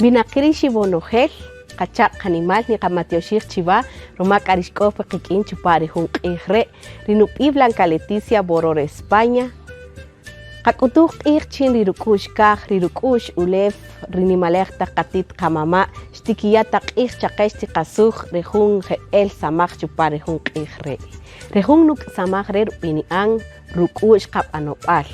Winaqi' ri xiwonojel, qachaq' qanimal niqamatyoxij chiwa ruma k'a ri xk'o pe qik'in chupan ri jun q'ij re', ri nub'i' Blanca Leticia Boror España, Qak'utuj q'ij chin ri ruk'u'x kaj, ri ruk'u'x ulew, ri nimalej taq qatit qamama' xtikiya' ta q'ij chaqe xtiqasuj ri jun jeb'el samaj chupan ri jun q'ij re'. Ri jun nuk'samaj re' rub'ini'an Ruk'u'x Qab'anob'al.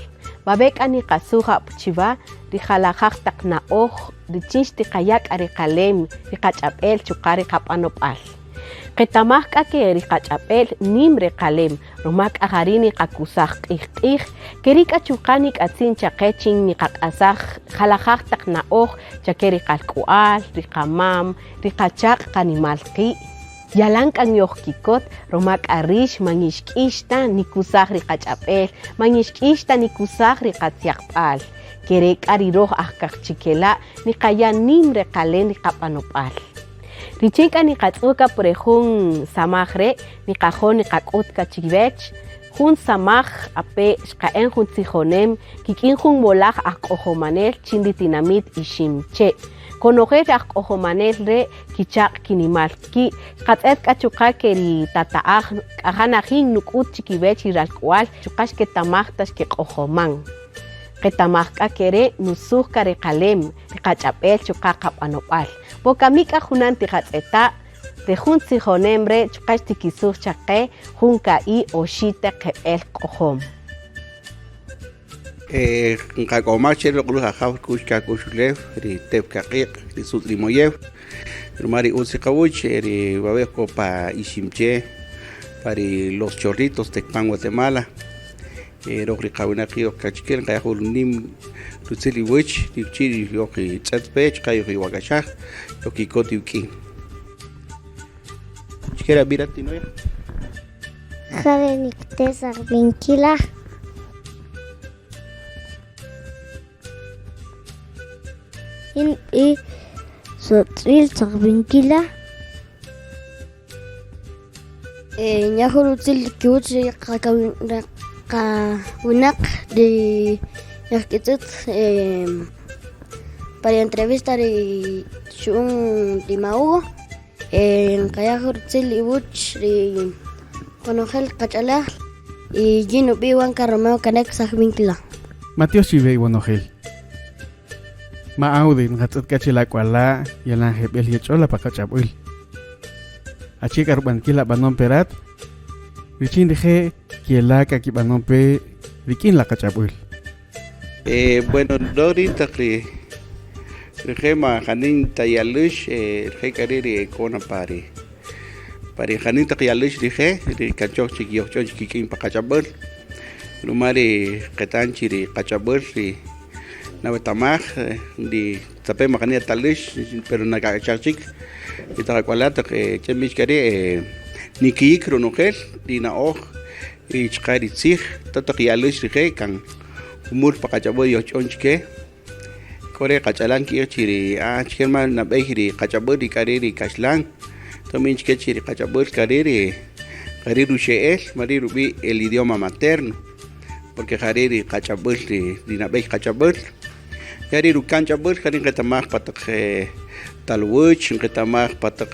Wawe' k'a niqasuj ap chiwa ri jalajaj taq na'oj richin xtiqaya' k'a ri qalem, ri qach'ab'el chuqa' ri qab'anob'al. Qetamaj k'a ke ri qach'ab'el nim reqalem, ruma k'a jari' niqakusaj q'ij-q'ij, keri' k'a chuqa' nik'atzin chaqe chin niqaq'asaj jalajaj taq na'oj chake ri qalk'u'al, ri qamam, ri qachaq' qanimal qi'. Yalan k'a nyojkikot ruma k'a rix ma nyixk'ix ta nikusaj ri qach'ab'el, ma nyixk'ix ta nikusaj ri qatzyaqb'al. Kere' k'a ri roj aj kaqchikela' niqaya' nim reqalen ri qab'anob'al. Richin k'a niqatz'ük apo re jun samaj re', niqajo' niqak'üt ka chiwech jun samaj ape' xqa'en jun tzijonem kik'in jun molaj ajq'ojomanel chin ri tinamït Iximche'. Konojel ri ajq'ojomanel re' kichaq' kinimal ki'. Xqatz'ët k'a chuqa' ke ri tata'aj k'a ja najin nuk'üt chikiwech ri ralk'wal chuqa' xketamaj ta xkeq'ojoman. Qetamaj k'a ke re' nusuj ka reqalem ri qach'ab'el chuqa' qab'anob'al. Wokami k'a junan tiqatz'eta' re jun tzijonem re' chuqa' xtikisuj chaqe jun ka'i' oxi' teq jeb'el q'ojom. Nqak'oxomaj che ri loq'olaj Ajaw ruk'u'x kaj k'u'x ulew, ri tew kaq'iq', ri sutz' ri moyew, ruma ri utz ri qawuch ri wawe' k'o pa Iximche, pa ri Los Chorritos, Tecpan, Guatemala. Roj ri qawinaqi' oj kachkel nqaya' jun nim rutzil iwäch richin ri yojtz'et pe chuqa' yojwak'axaj yojkikot iwk'in. Achike rab'i' rat Tinoya? Ja re Nicté Sarvinquila. Yin nb'i' Sotz'il Sarvinquila. Nya' jun rutzil kiwäch ri qawinaq ri yojkitz'ët pa ri entrevista ri xu'än ri ma Hugo nqaya' jun rutzil iwäch ri konojel qach'alal y yin nub'i' Huanca Romeo Canek Sajvincla. Matyox chiwe iwonojel. Ma Audi, nqatz'ët k'a chi la k'wala' yalan jeb'ël yech'o la pa qach'ab'äl. Achike k'a rub'anikil ab'anon pe rat richin rije' kela' k'a kib'anon pe rik'in la qach'ab'äl? Bueno, röj ri' taq ri rije' ma jani ta yalüx rije' k'a ri' ri e k'o na pa ri pa ri jani taq yalüx rije' ri kan choj chik yojch'on chik kik'in pa qach'ab'äl ruma ri qeta'n chi ri qach'ab'äl ri nawetamaj ri stape' ma jani atalüx pero nak'ak'axaj chik ri taq ak'wala' taq che nb'ix k'a ri' nikiyik ronojel ri na'oj y chuqa' ri tzij taq yalüx rije' kan jumul pa qach'ab'äl yojch'on chike k'o re qach'alal nki'ij chi ri achike ruma nab'ey ri qach'ab'äl ri k'a ri' ri kaxlan nb'in chike chi ri qach'ab'äl k'a ri' ri k'a ri' ruxe'el ruma ri' rub'i' el idioma materno porque ja ri' ri qach'ab'äl ri nab'ey qach'ab'äl ya ri' ruka'n ch'ab'äl ja ri' nqetamaj pa taq talwäch nqetamaj pa taq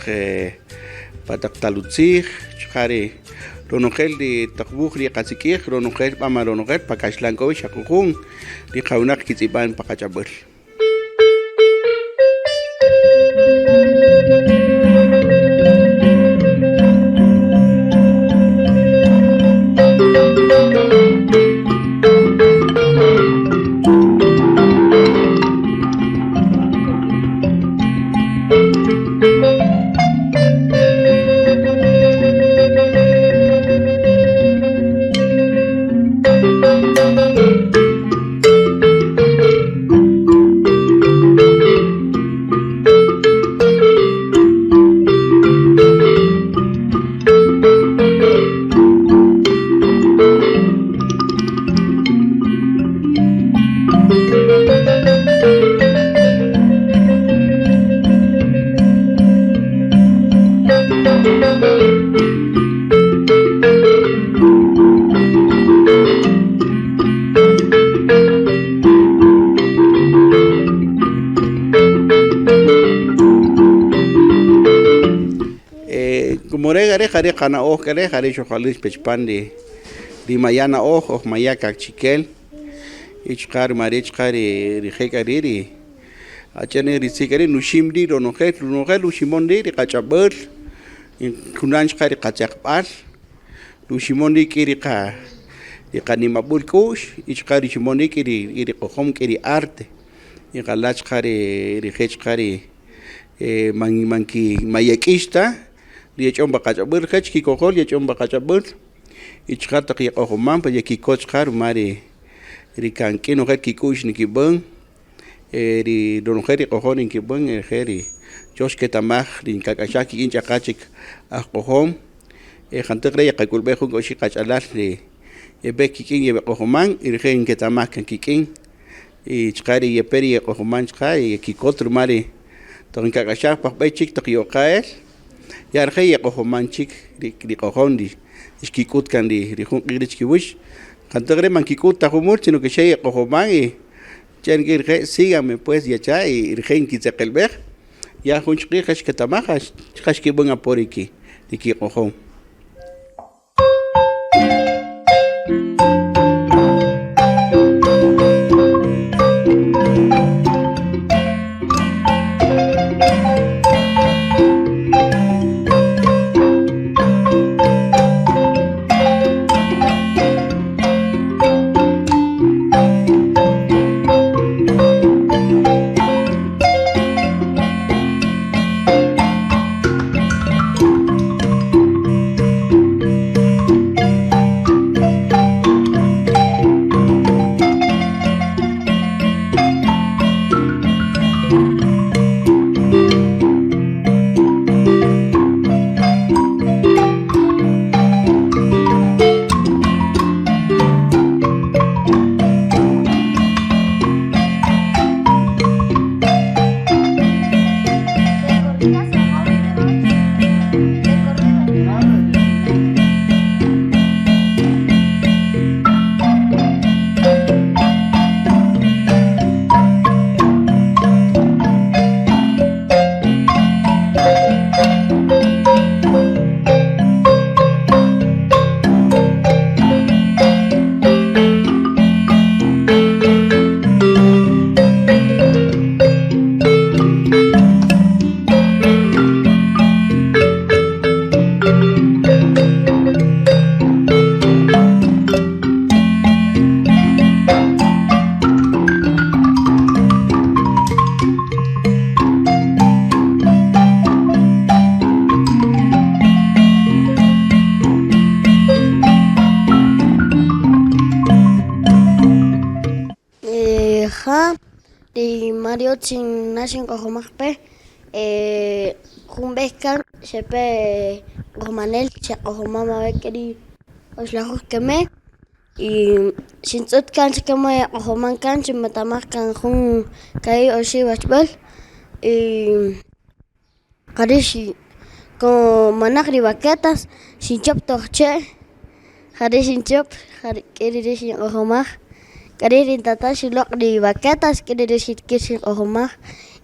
pa taq talutzij chuqa' ri ronojel ri taq wuj ri yeqasik'ij ronojel b'a ma ronojel pa kaxlan k'o wi xa jujun ri qawinaq kitz'ib'an pa qach'ab'äl. More k'a re' ja re' qana'oj k'a re' ja re' xojalüx pe chpan ri ri maya' na'oj oj maya' kaqchikel y chuqa' ruma ri' chuqa' ri rije' k'a ri' ri achi'el ri tzij k'a ri' nuxim ri' ronojel ronojel ruximon ri' ri qach'ab'äl junan chuqa' ri qatzyaqb'al ruximon ri' k'i ri qa ri qanimab'ül k'u'x y chuqa' ruximon ri' k'i ri q'ojom k'i ri arte y jala' chuqa' ri rije' chuqa' ri man man ki man yek'ïx ta ri yech'on pa qach'ab'äl rije' chi kikojol yech'on pa qach'ab'äl y chuqa' taq yeq'ojoman pues yekikot chuqa' ruma ri ri kan k'ïy nojel kik'u'x nikib'än ri ronojel ri q'ojon ri nkib'än rije' ri choj xketamaj ri nkak'axaj kik'in ch'aqa chik ajq'ojom jantäq re' yeqak'ulb'ej jun oxi' qach'alal ri yeb'e kik'in yeb'eq'ojoman y rije' nketamaj kan kik'in y chuqa' ri yepe ri yeq'ojoman chuqa' yekikot ruma ri taq nkak'axaj pa b'ey chik taq ye'oqa el ya rije' yeq'ojoman chik ri q'ojon ri xkik'üt kan ri jun q'ij ri' chi kiwäch jantäq re' man nkik'üt ta jumul sino que xa yeq'ojoman y chë rik'in rije' síganme pues yecha' y rije' nkitzeqelb'ej ya jun chik q'ij xketamaj ja xkib'än apo ri kiq'ojom. Ja, ri Mario chin xinq'ojomaj pe jun b'ey kan xepe q'ojomanel xeq'ojomaj awe' keri' oxlajuj kemej y xintz'ët kan chike yeq'ojoman kan xinwetamaj kan jun ka'i' oxi' wachb'äl y jari' como manaq ri baquetas xinchop toj chee' jari' xinchop keri' ri' xinq'ojomaj k'ari' ri ntata' xuloq' ri baquetas keri' ri' xitikir xinq'ojomaj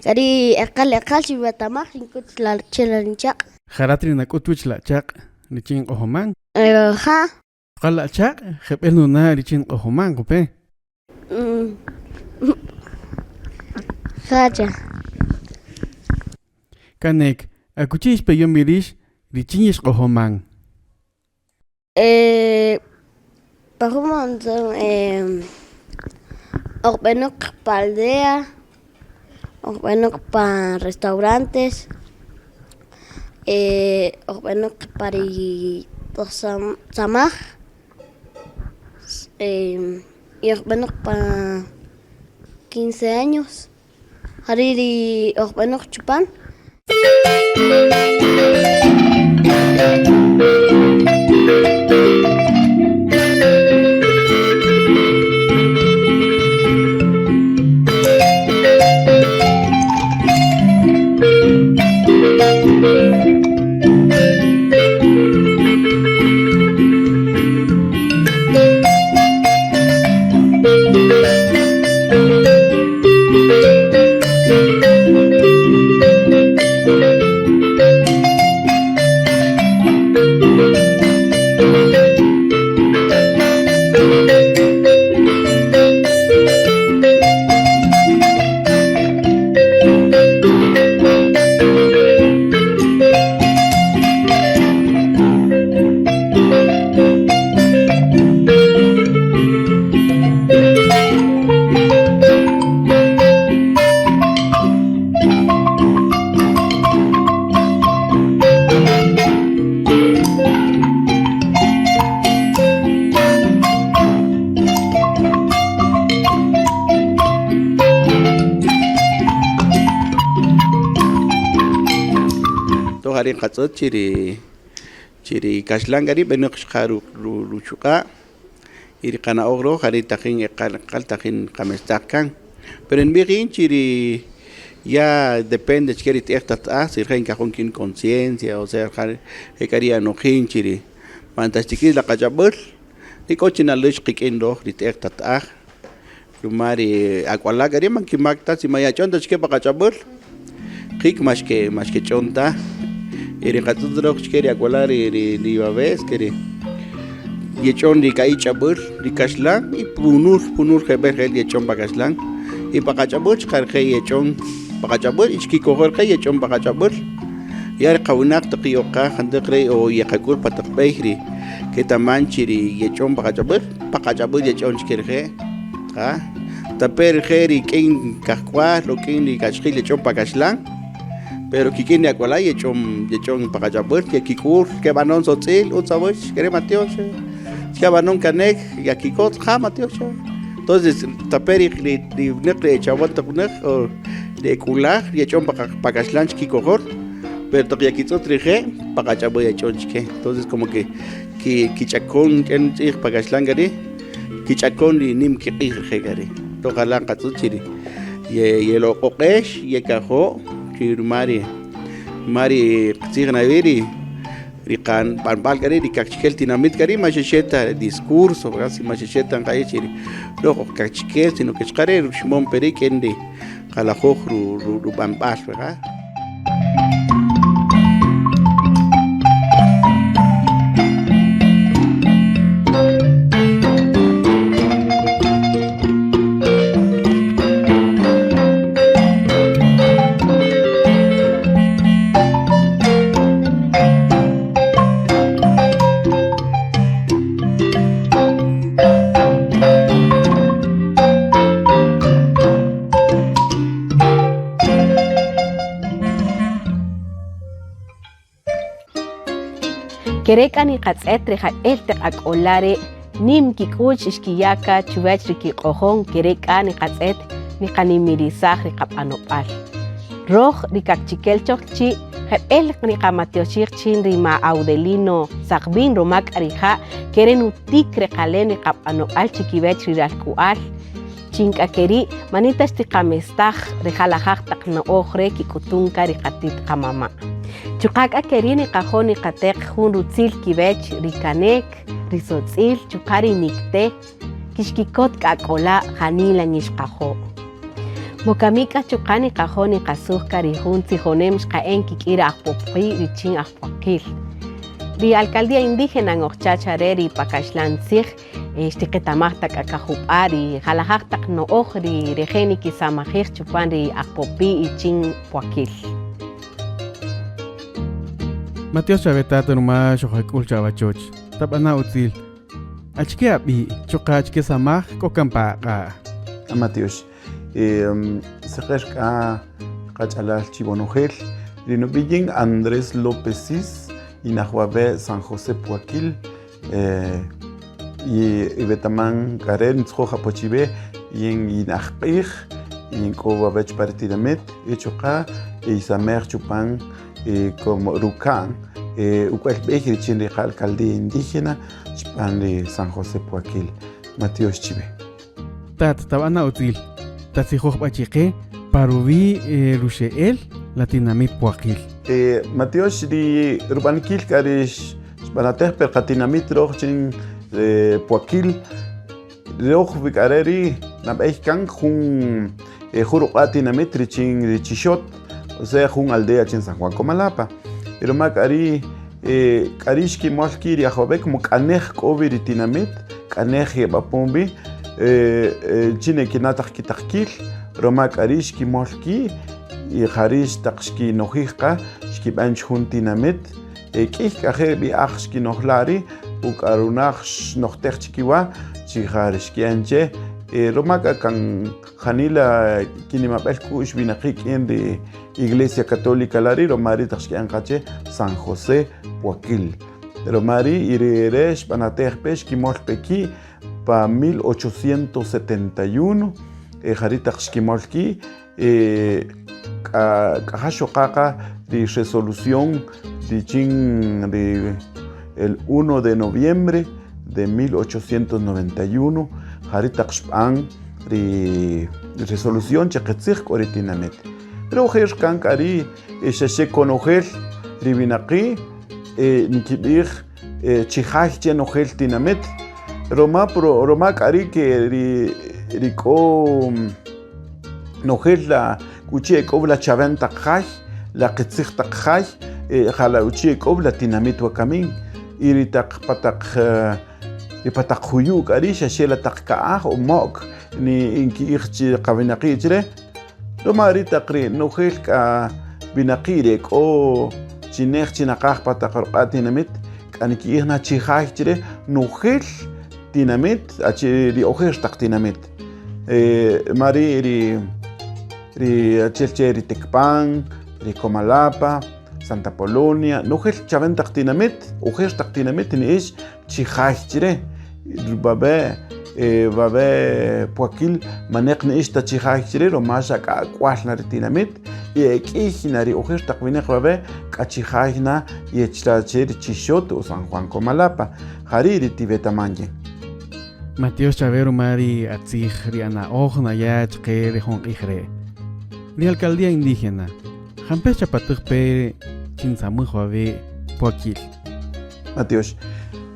k'ari' eqal eqal xinwetamaj xink'ut che la nichaq'. Ja rat ri nak'ut wich la chaq' richin q'ojoman? Ja. Chuqa' la chaq' jeb'ël nuna' richin q'ojoman jope. Ja cha. Kanek, akuchi ixpeyon wi rïx richin yixq'ojoman? Pa jun montón oj b'enaq pa aldea, oj b'enaq pa restaurantes, oj b'enaq pa ri toj samaj y oj b'enaq pa quince años jari' ri oj b'enaq chipan. jari' nqatz'ët chi ri chi ri kaxlan k'a ri' b'enäq xqa ruchuq'a' y ri qana'oj röj jari' tajin eqal eqal tajin nqamestaj kan pero nb'ij yïn chi ri ya depende chike ri te'ej tata'aj si rije' nkajo' nkïn conciencia o sea je k'a ri' anojin chi ri man ta xtikïr la qach'ab'äl ri k'o chi naläx qik'in röj ri te'ej tata'aj ruma ri ak'wala' k'a ri' man kimak ta si man yach'on ta chike pa qach'ab'äl jïk ma xke ma xkech'on ta y ri nqatz'ët röj chike ri ak'wala' ri ri wawe' es que ri yech'on ri ka'i' ch'ab'äl ri kaxlan y punul punul jeb'ël jeb'ël yech'on pa kaxlan y pa qach'ab'äl chuqa' rije' yech'on pa qach'ab'äl y chikikojol rije' yech'on pa qach'ab'äl ya ri qawinaq taq ye'oqa jantäq re' o yeqak'ül pa taq b'ey ri ketaman chi ri yech'on pa qach'ab'äl pa qach'ab'äl yech'on chike rije' ja tape' rije' rik'in kajk'wal o k'in ri kachijil yech'on pa kaxlan pero kik'in ri ak'wala' yech'on yech'on pa qach'ab'äl yekik'ül keb'anon sotz'il utz awach kere' matyox xkeb'anon kanek yakikot ja matyox entonces tape' ri ri winäq ri e chawän taq winäq o ri e k'ulaj yech'on pa kaxlan chikikojol pero taq yekitz'ët rije' pa qach'ab'äl yech'on chike entonces como que kich'akon k'en tz'ij pa kaxlan k'a ri' kich'akon ri nim kiq'ij rije' k'a ri' ojalá nqatz'ët chi ri yeloq'oq'ex yekajo' chi ruma ri ruma ri qitzij na wi ri ri qab'anb'al k'a ri' ri kaqchikel tinamit k'a ri' ma xa xe ta discurso verdad si ma xa xe ta nqa'ij chi ri röj oj kaqchikel sino que chuqa' re' ruximon pe ri' rik'in ri jalajoj rub'anb'al verdad. Kere' k'a niqatz'et ri jab'el taq ak'ola' re' nim kik'u'x xkiya' ka chuwäch ri kiq'ojon kere' k'a niqatz'et niqanimirisaj ri qab'anob'al. Röj ri kaqchikel Chojchi' jeb'ël niqamatyoxij chin ri ma Audelino Saqb'in ruma k'a rija' kere' nutïk reqalen ri qab'anob'al chikiwäch ri ralk'u'al chin k'a ke ri' manita xtiqamestaj ri jalajaj taq na'oj re' kik'utun ka ri qati't qamama'. Chuqa' k'a ke ri' niqajo' niqateq jun rutzil kiwäch ri kanek, ri sotz'il, chuqa' ri nikte, kixkikot k'a ak'ola' janila nyixqajo'. Wokami k'a chuqa' niqajo' niqasuj ka ri jun tzijonem xqa'en kik'in ri ajpopqi' richin ajpwaqil. Ri Alcaldía Indígena ngojcha chare ri pa kaxlan tzij xtiqetamaj ta k'a kajub'a' ri jalajaj taq no'oj ri reje' nikisamajij chupan ri ajpopi' richin pwaqil. Matyox chawe tato ruma xojak'ul chawachoch. Tab'ana' utzil. Achike ab'i' chuqa' achike samaj k'o kan pa aq'a'? Matyox. Seqer k'a qach'alal Chibonojel, ri nub'i' yin Andrés López Sis y najwawe' San José Puaquil. Y iwetaman k'a re' ntzjoj apo chiwe yin yin ajq'ij, yin k'o wawe' chupan ri tinamit y chuqa' yisamej chupan como ruka'n uk'wal b'ey richin ri qa-alcaldía indígena chupan ri San José Poaquil. Matyox chiwe. Tat, tab'ana' utzil, tatzijoj b'a chiqe pa ruwi' ruxe'el la tinamit Poaquil. Matyox ri rub'anikil k'a ri xb'anatej per qatinamit röj chin Poaquil, röj wi k'a re' ri' nab'ey kan jun ruq'a' tinamit richin ri Chixot, o sea jun aldea chin San Juan Comalapa. Y ruma k'a ri' k'a ri' xkimöl ki' ri ajwab'e como k'anej k'o wi ri tinamit, k'anej yeb'apon wi chin ekina' taq kitaqkil, ruma k'a ri' xkimöl ki' y ja ri' taq xkinojij qa xkib'än jun tinamit. K'ïy k'a je' b'i'aj xkinojla' ri' u k'a runaj xnojtej chikiwa' chi ja ri xki'än che ruma k'a kan janila kinimab'el k'u'x winaqi' k'in ri Iglesia Católica la ri' ruma ri' taq xki'än qa che San José Poaquil. Ruma ri' y ri re' xb'anatej pe xkimöl pe ki' pa 1871 ja ri' taq xkimöl ki' k'a ja xoqaqa ri resolución richin ri el 1 de noviembre de 1891 jari taq xb'an ri resolución che qitzij k'o ri tinamit. Pero ojer kan k'a ri' xaxe konojel ri winaqi' nkib'ij chijay che nojel tinamit roma roma k'a ri' ke ri ri k'o nojel la kuchi e k'o la chawen taq jay la qitzij taq jay jala uchi e k'o la tinamit wakamin y ri taq pa taq ri pa taq juyu' k'a ri' xaxe la taq ka'aj o mo'k ni nki'ij chi qawinaqi' chre roma ri taq ri nojel k'a winaqi' ri e k'o chi nej chi naqaj pa taq ruq'a' tinamit k'a nki'ij na chijay chre nojel tinamit achi ri ojer taq tinamit ma ri' ri ri achi'el che ri Tecpan ri Comalapa Santa Polonia nojel chawen taq tinamit ojer taq tinamit ni'ix chijay chre wawe' wawe' Puakil maneq ni'ix ta chijay chre roma xa k'a ak'wal na ri tinamit y e k'iy na ri ojer taq winaq wawe' k'a chijay na yechla che ri Chixot o San Juan Comalapa jari' ri tiwetaman yin. Matyox chawe ruma ri atzij ri ana'oj naya' chqe ri jun q'ij re'. Ri alcaldía indígena, jampe' xchapatäj pe chin nsamaj wawe' Puakil. Matyox.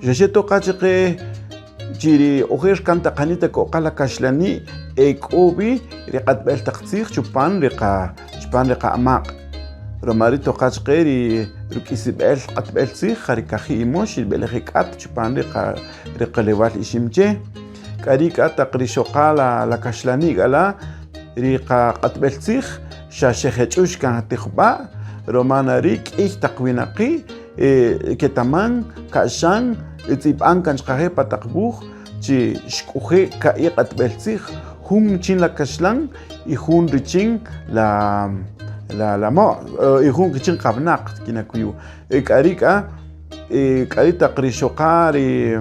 Xaxe toqa chqe chi ri ojer kan taq janita koqa la kaxlani' e k'o wi ri q'atb'el taq tzij chupan ri qa chupan ri qa'amaq'. Roma ri toqa chqe ri ruk'isib'el q'atb'el tzij ja ri kaji' imox ri b'elej k'at chupan ri qa ri qalewal Iximche. K'a ri' k'a taq ri xoqa la la kaxlani' k'a la' ri qaq'atb'el tzij xa xejech'ux kan tijb'a' roma na ri' k'iy taq winaqi' ketaman ka'xan tz'ib'an kan chqaje pa taq wuj chi xk'oje' ka'i' q'atb'el tzij jun chin la kaxlan y jun richin la la la mo' y jun richin qawnaq kinakuyu k'a ri' k'a k'a ri' taq ri xoqa ri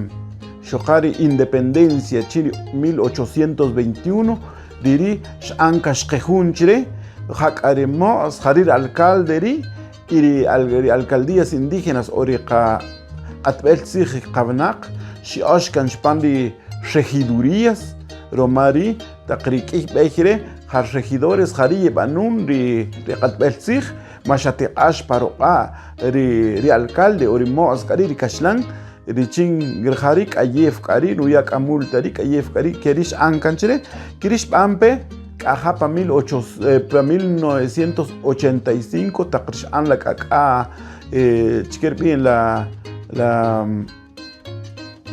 xoqa ri independencia chin ri 1821 ri ri' x'an kaxqejun chre jak'a ri mo's jari' ri alcalde ri' y ri alcaldías indígenas o ri q'atb'el tzij qawnaq xya'ox kan chpan ri regidurías roma ri' taq ri k'iy b'ey re' ja regidores jari' yeb'anun ri q'atb'el tzij ma xa tiq'ax pa ruq'a' ri alcalde o ri mo's k'a ri' ri kaxlan richin jari' k'ayew k'a ri' nuya' k'a multa ri' k'ayew k'a ri' ke ri' x'an kan chre ke ri' xb'an pe k'a ja pa 1985 taq x'an la k'ak'a chike rb'i' la la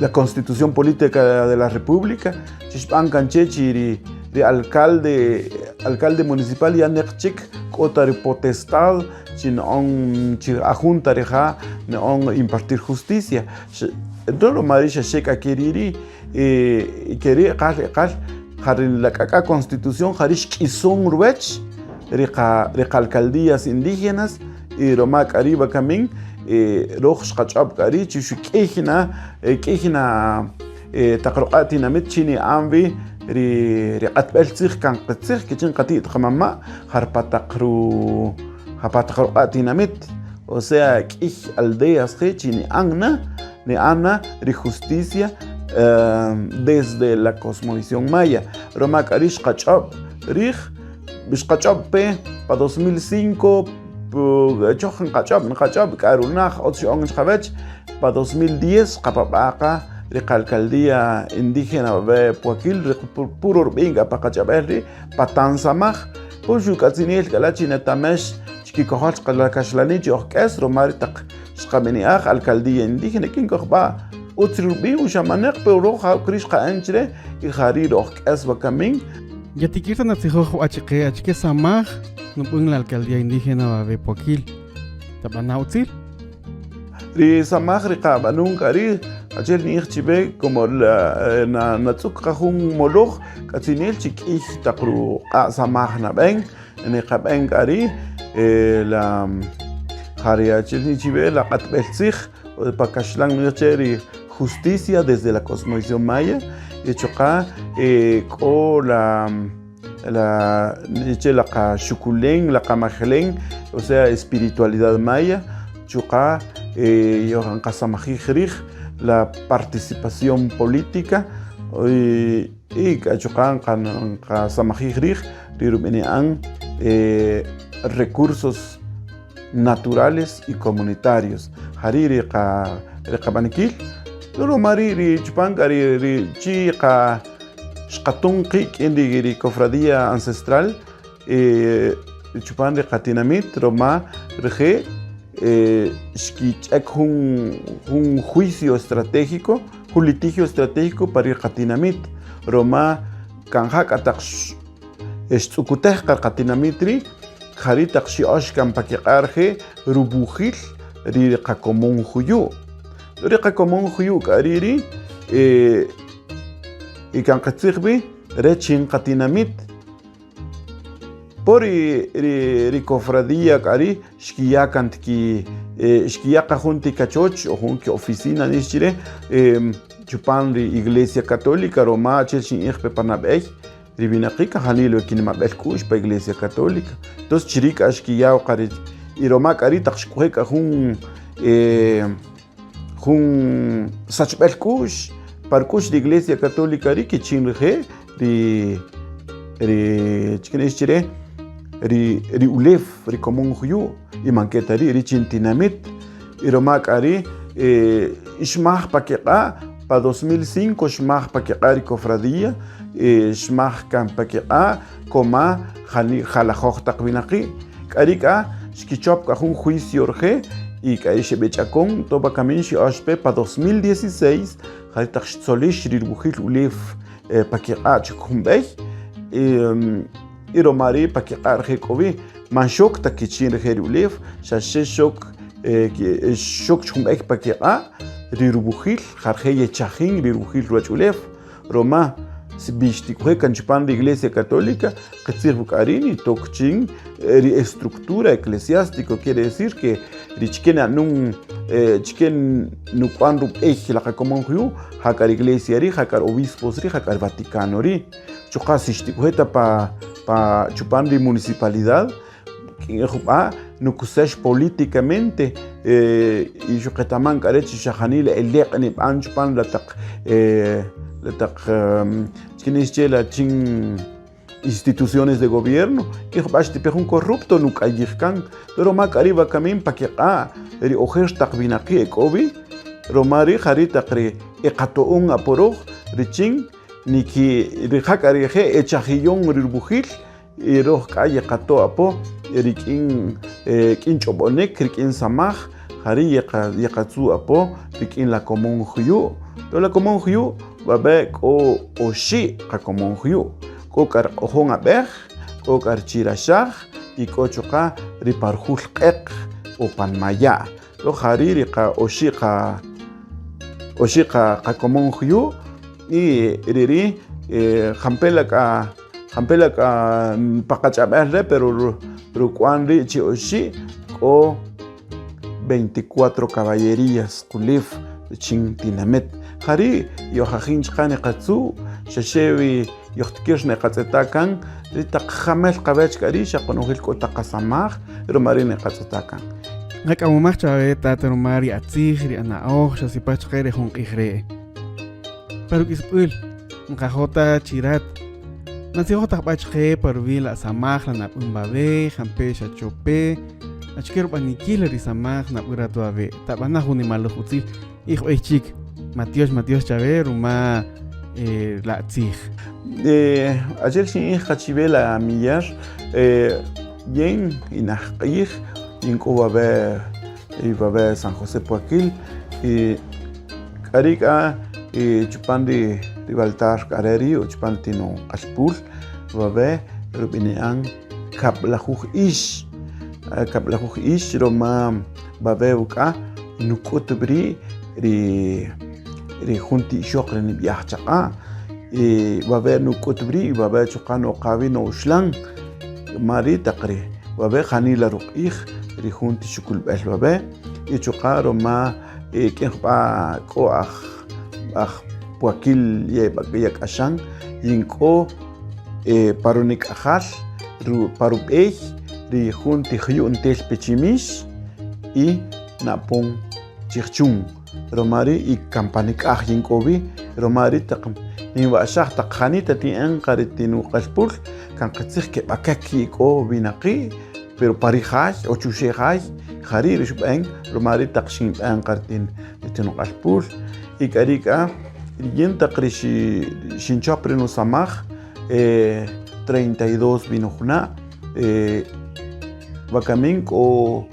la Constitución Política de la República chi xb'an kan che chi ri ri alcalde alcalde municipal ya neq chik k'o ta ri potestad chi na'on chi ajunta rija' na'on impartir justicia roma ri' xaxe k'a ke ri' ri' ke ri' eqal eqal ja ri la k'ak'a constitución ja ri' xk'ison ruwech ri qa ri qalcaldías indígenas y roma k'a ri' wakamin roj xqach'ob' k'a ri' chi xuk'ij na k'ij na taq ruq'a' tinamit chi ni'an wi ri ri q'atb'el tzij kan qitzij kichin qati't qamama' jar pa taq ru jar pa taq ruq'a' tinamit o sea k'iy aldeas je' chi ni'an na ni'an na ri justicia desde la cosmovisión maya roma k'a ri' xqach'ob' rij xqach'ob' pe pa 2005 choj nqach'ob' nqach'ob' k'a runaj otz xya'on chqawech pa 2010 xqapab'a' qa ri qalcaldía indígena wawe' Puakil ri puro rb'i' k'a pa qach'ab'el ri' pa tansamaj pus xuk'atzinel k'a la' chi netamex chkikojol chqa la kaxlani' chi oj k'es roma ri taq xqab'ini'aj alcaldía indígena kin kojb'a' utz ri rub'i' uxamaneq pero roj ja ri' xqa'an chre y ja ri' roj k'es wakamin. Yatikir ta natzijoj jub'a' chqe achike samaj nub'än la alcaldía indígena wawe' Puakil tab'ana' utzil. Ri samaj ri qab'anun k'a ri' achi'el ni'ij chiwe como la natz'uk qa jun moloj k'atzinel chi k'iy taq ruq'a' samaj nab'en niqab'en k'a ri' la ja ri achi'el ni'ij chiwe la q'atb'el tzij pa kaxlan nu'ij che ri justicia desde la cosmovisión maya y chuqa' k'o la la che la qaxukulen la qamajelen o sea, espiritualidad maya, chuqa' nqasamajij rij la participación política y k'a chuqa' nqasamajij rij ri rub'ini'an recursos naturales y comunitarios. Ja ri' ri qab'anikil, ruma ri' ri chupan k'a ri chi xqatun qi' k'in ri cofradía ancestral chupan ri qatinamit ruma rije' xkich'ek jun juicio estratégico, jun litigio estratégico pa ri qatinamit ruma kan ja k'a taq xtz'ukutej qa qatinamit ri' ja ri' taq xya'öx kan pa kiq'a' rije' ruwujil ri qakomon juyu'. Ri qakomon juyu' k'a ri' ri' y kan qitzij wi re chin qatinamit. Po ri cofradía k'a ri' xkiya' kan xkiya' qa jun ti kachoch o jun ki-oficina nb'ix chi re chupan ri iglesia católica ruma achi'el xin'ij pe pa nab'ey ri winaqi' kan janila wä kinimab'äl k'u'x pa iglesia católica. Entonces chi ri' k'a xkiya' qa ri y ruma k'a ri' taq xk'oje' k'a jun jun sachb'äl k'u'x pa ruk'u'x ri iglesia católica ri' kichin rije' ri ri chike nb'ix chi re ri ri ulew ri komon juyu' y man ke ta ri' richin tinamit y ruma k'a ri' xmaj pa kiq'a' pa 2005 xmaj pa kiq'a' ri cofradía xmaj kan pa kiq'a' koma jalajöj taq winaqi' k'a ri' k'a xkichöp k'a jun juicio rije' y k'a ri' xeb'ech'akon to wakamin xya'öx pe pa 2016 ja ri' taq xtzolïx ri ruwujil ulew pa kiq'a' chik jun b'ey y ruma ri' pa kiq'a' rije' k'o wi man xok ta kichin rije' ri ulew xa xe xok xok chik jun b'ey pa kiq'a' ri ruwujil ja rije' yechajin ri ruwujil ruwach'ulew ruma si xtik'oje' kan chupan ri iglesia católica qitzij wi k'a ri' nitok chin ri estructura eclesiástico quiere decir que ri chike na'nun chike nuk'wan rub'ey la qakomon juyu' ja k'a ri iglesia ri' ja k'a ri obispos ri' ja k'a ri Vaticano ri' chuqa' si xtik'oje' ta pa chupan ri municipalidad rik'in jub'a' nukusex políticamente y xuqetaman k'a re' chi xa janila eleq' nib'an chupan la taq la taq chike nb'ix che la chin instituciones de gobierno rik'in jub'a' xtipe jun corrupto nuk'ayij kan pero ruma k'a ri' wakamin pa kiq'a' ri ojer taq winaqi' e k'o wi ruma ri' ja ri' taq ri e qato'on apo röj richin niki rija' k'a rije' e chajiyon ri ruwujil Y röj k'a yeqato' apo rik'in k'in ch'ob'onik, rik'in samaj, ja ri' yeqatzu' apo rik'in la komon juyu'. Pero la komon juyu' wawe' k'o oxi' qakomon juyu', k'o k'a riq'ojon ab'ej, k'o k'a richiraxaj y k'o chuqa' ri pa rujul q'eq o pan maya'. Röj ja ri' ri oxi' qa oxi' qakomon juyu' y ri ri' jampe' la k'a Jampe' la k'a pa qach'ab'äl re' pero ruk'wan ri' chi oxi' k'o 24 caballerías qulew richin tinamit. Ja ri' yojajin chuqa' niqatzu' xa xe wi yojtikir niqatz'eta' kan ri taq jamel qawech k'a ri' xa qonojel k'o taq qasamaj ruma ri' niqatz'eta' kan. Nqak'amomaj chawe tat ruma ri atzij, ri ana'oj xasipaj chqe re jun q'ij re'. Pa ruk'isb'äl, nqajo' ta chi rat natzijoj taq b'a' chqe pa ruwi' la samaj la nab'än wawe', jampe' xachope, achike rub'anikil ri samaj nab'än rat wawe'. Tab'ana' jun nimaläj utzil y jub'ey chik. Matyox, matyox chawe ruma la tzij. Achi'el xin'ij qa chiwe la millar, yin inajq'ij, yin k'o wawe' wawe' San José Poaquil y K'ari' k'a chupan ri altar k'a re' ri' o chupan ri tinok'alpul wawe' rub'ini'an kab'lajuj ix, kab'lajuj ix ruma wawe' wuk'a nuk'ut ri' ri jun ti ixoq ri nib'yaj chaq'a' y wawe' nuk'ut ri' y wawe' chuqa' noqa wi no'uxlan ruma ri' taq ri wawe' janila ruq'ij ri jun ti xukulb'el wawe' y chuqa' ruma Rik'in jub'a' k'o aj aj pwaqil yek'axan yin k'o pa runik'ajal pa rub'ey ri jun ti juyu' ntel pe Chimix y napon Chijchun. Roma ri' y kan pa nik'aj yin k'o wi, roma ri' taq ninwa'xaj taq janita ti'en qa ri ti nuq'alpul, kan qitzij keb'akek k'o winaqi', pero pa ri jay o chuxe' jay, jari' ri xb'en, roma ri' taq xinb'en qa ri ti nuq'alpul. Y k'ari' k'a yin taq ri xinchop ri nusamaj, 32 vi nujuna', wakamin k'o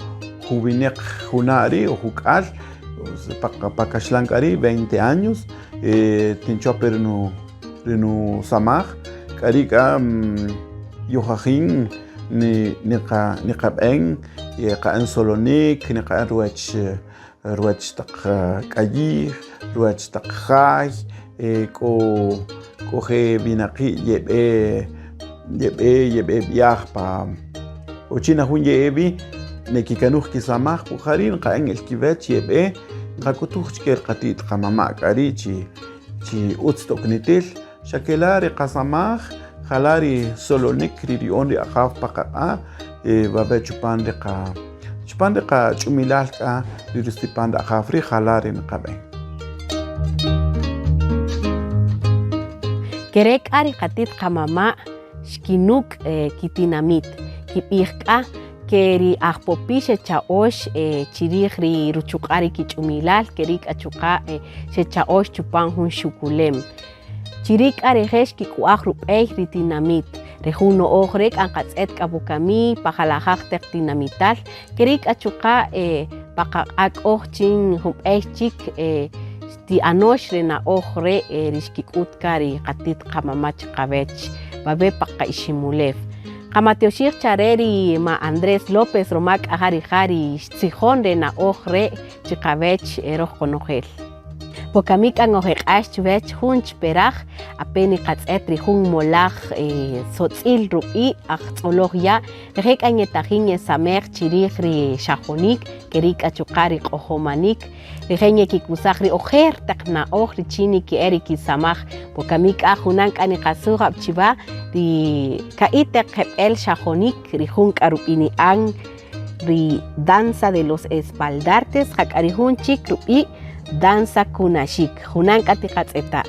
juwineq juna' ri' o juk'al, pa kaxlan k'a ri' 20 años, tinchop ri nusamaj, k'ari' k'a yojajin niqab'en, yeqa'an solonik, niqa'an ruwech ruwech taq k'ayij, ruwech taq jay, k'o k'o je' winaqi' yeb'e yeb'e yeb'e b'yaj pa o chi na jun ye'e wi nekikanuj kisamaj pu ja ri' nqa'an el kiwech yeb'e nqak'utuj chike ri qati't qamama' k'a ri' chi chi utz tok nitil xa kela' ri qasamaj jala' ri solonik ri riya'on ri Ajaw pa qaq'a' wawe' chupan ri qa chupan ri qach'umilal k'a ri rusipan ri Ajaw ri' jala' ri nqab'en. Kere' k'a ri qatit qamama' xkinuk' kitinamit, kib'ij k'a ke ri ajpopi' xecha'ox chirij ri ruchuq'a' ri kich'umilal, keri' k'a chuqa' xecha'ox chupan jun xukulem. Chiri' k'a rije' xkik'uaj rub'ey ri tinamit. Re jun no'oj re' k'a nqatz'et k'a wokami pa jalajaj taq tinamital, keri' k'a chuqa' pa qaq'a' k'oj chin jun b'ey chik xti'anox re na'oj re' ri xkik'ut ka ri qatit qamama' chiqawech wawe' pa qa'iximulew. Qamatyoxij chare ri ma Andrés López ruma k'a ja rija' ri xtzijon re na'oj re' chiqawech roj qonojel. Wokami k'a ngojeq'ax chuwech jun chperaj ape' niqatz'et ri jun molaj sotz'il rub'i' aj tz'oloj ya', rije' k'a nyetajin nyesamej chirij ri xajonik, keri' k'a chuqa' ri q'ojomanik, rije' nyekikusaj ri ojer taq na'oj richin niki'en ri kisamaj. Wokami k'a junan k'a niqasuj ab' chiwa ri ka'i' taq jeb'el xajonik, ri jun k'a rub'ini'an ri danza de los espaldartes, jak'a ri jun chik rub'i' danza kunaxik. Junan k'a tiqatz'eta'.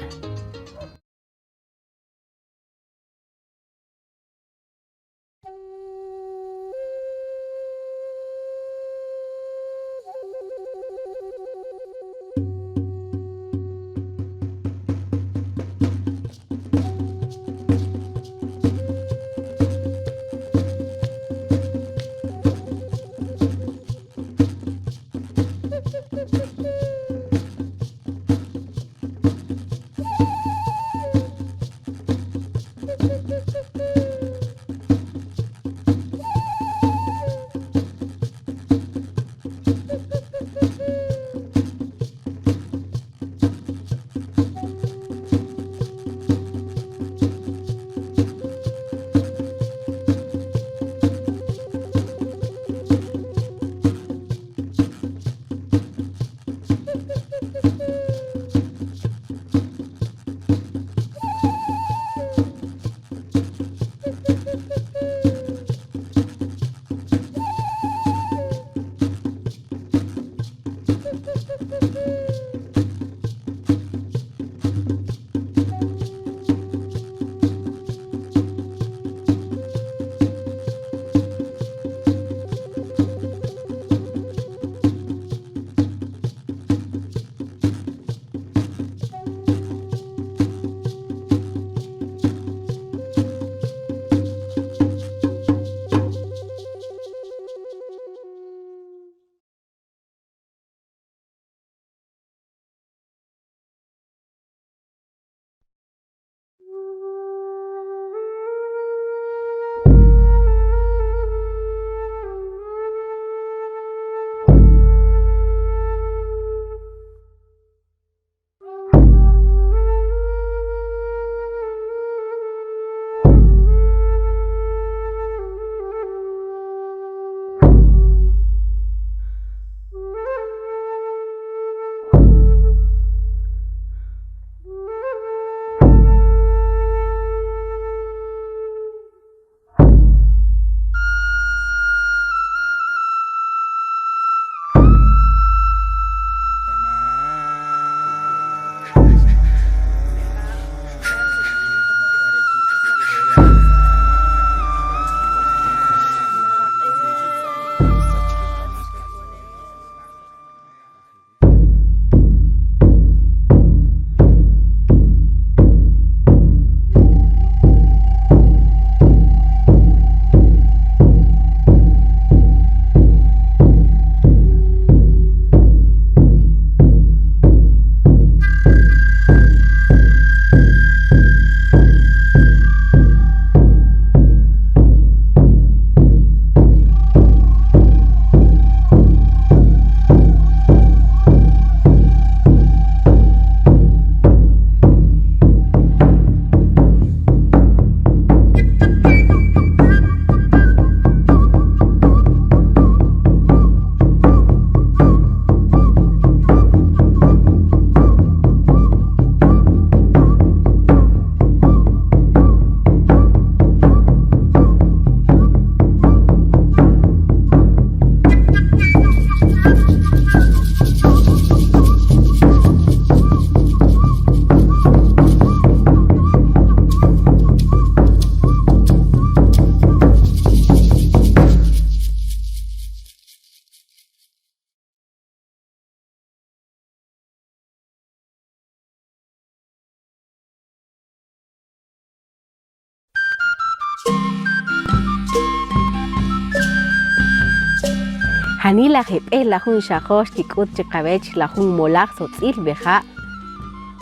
Janila jeb'ël la jun xajoj xkik'üt chi qawech la jun molaj sotz'il weja'.